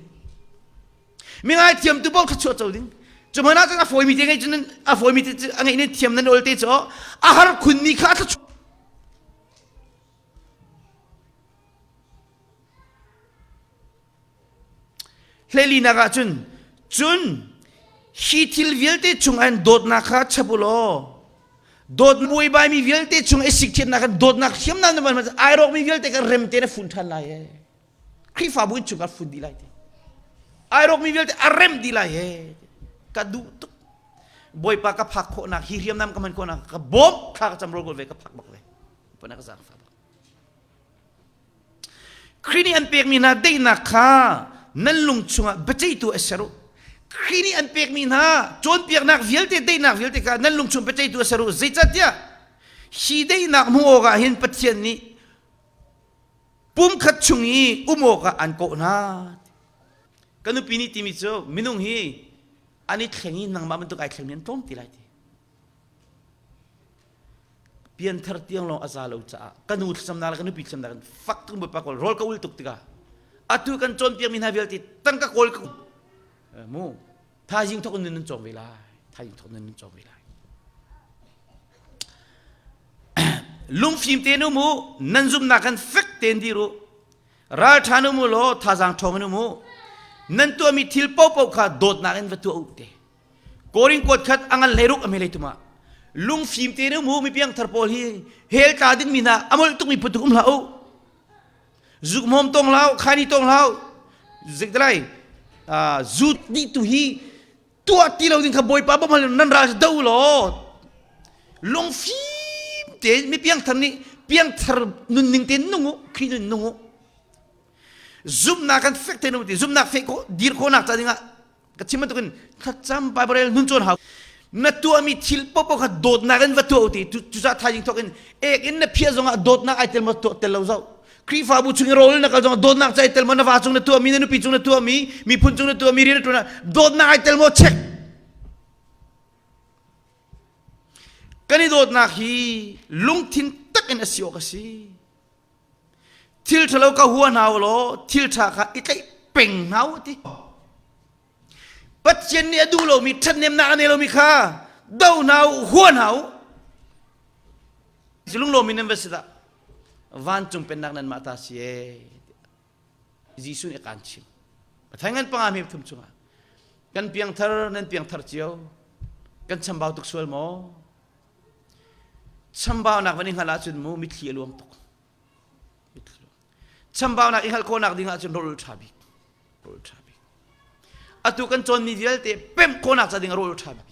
Mi ngaithiam tu paoh thluachuah co ding. Cu hmanh ah cun a fawimi te ngeih cun a fawimi te a ngeih ne thiam nan ol te cu a har khunmi kha a thluachuah Hleilinak ah cun cun hi thil vialte chung an dawtnak kha chap u law dawt buaibaimi vialte chung i sikthiatnak kan dawtnak hriamnam na van ai rawkmi vialte kan rem te na fun ṭhan lai e Khrihfabu in chung ka fun dih lai te ai rawkmi vialte a rem dih lai e ka duh tuk Bawipa ka phak khawhnak hi hriamnam ka hman khawhnak ka bawm thla ka cam rawl ve ka phak bak ve pana ka zaangfa bak Khrih nih an pekmi hna daihnak kha nan lung chungah biaceihtu a ser u. Khrih nih an pekmi hna cawnpiaknak vialte daihnak vialte kha nan lung chung biaceihtu a ser u. Zeicahtiah hi daihnak hmuh awkah hin Pathian nih pumkhat chung i um awkah an kawh hna. Ka nupi nih timi cu minung hi an i thleng i nangmah bantuk ai thlengmi an tlawm ti lai ti. Pianthar tiang lawng a za lo caah ka nu thlacamnak le ka nupi thlacamnak in fak tuk bawipa kawl rawl ka ul tuk tikah atu kan cawnpiakmi hna vialte tangka kawl ka mu thaizing thok in nun nan cawng ve lai thaizing thok nun nan cawng ve lai lungfim te nu mu nan zumnak kan fek tein dir u ralṭha nu mu law thazaang ṭhawng in um u nan tuahmi thil paohpaoh kha dawtnak in va tuah u te Korin kuat khat a ngan hlei ruk a hme tum ah lungfim te ne mu mi piangthar pawl hi hel tla ding mi hna a molh tuk mi phutuk um hlah u zuk mom tong hlah khani tong hlah zik dalai zu di tu hi tuah ti lo ding kha bawipa bom hal nan ral do law lungfim te mi piangthar nih piangthar nun ning te nung u khri nun nung u zumnak kan fek te nu ti zumnak fek ko dir khawhnak ca dingah ka chim bantukin thlacam Bible rel nun cawn hau na tuahmi thil popo kha dawtnak in va tuah ti cucaah thaizing thawk in ek in na phiah zongah dawtnak ai tel maw tuah tel lo zoh Khrihfabu chung i rawl na kal zongah dawtnak ca ai tel maw na va cung na tuahmi na nupi cung na tuahmi miphun cung na tuahmi rian na tuan dawtnak ai tel maw check kan i dawtnak hi lungthin tak in a si awk a si Thil ṭhalo ka hua hna u law thil ṭha kha i tlaih peng hna u ti. Pathian nih a duh lomi ṭhathnemnak a nei lomi kha Do hna u, hua hna u. Lunglawm in nan va si dah. Vancung pennak nan mah ta si ee. Jesuh nih a kan chim. Pathian ngan panga hme thum chungah kan piangthar nan piangthar cio kan chambau tuk sual maw? Chambaunak van i hngalh ahcun mu mitthli a luang tuk. Chambaunak i hngalh khawhnak ding ahcun rawl ṭha bik. Rawl ṭha bik. Atu kan cawnmi vialte pemh khawhnak ca ding ah rawl ṭha bik.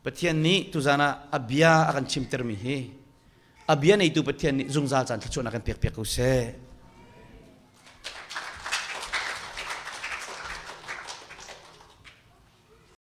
Pathian nih tuzan ah a bia a kan chimtermi hi a bia neitu Pathian nih zungzal caan thluachuahnak kan pek piak ko seh.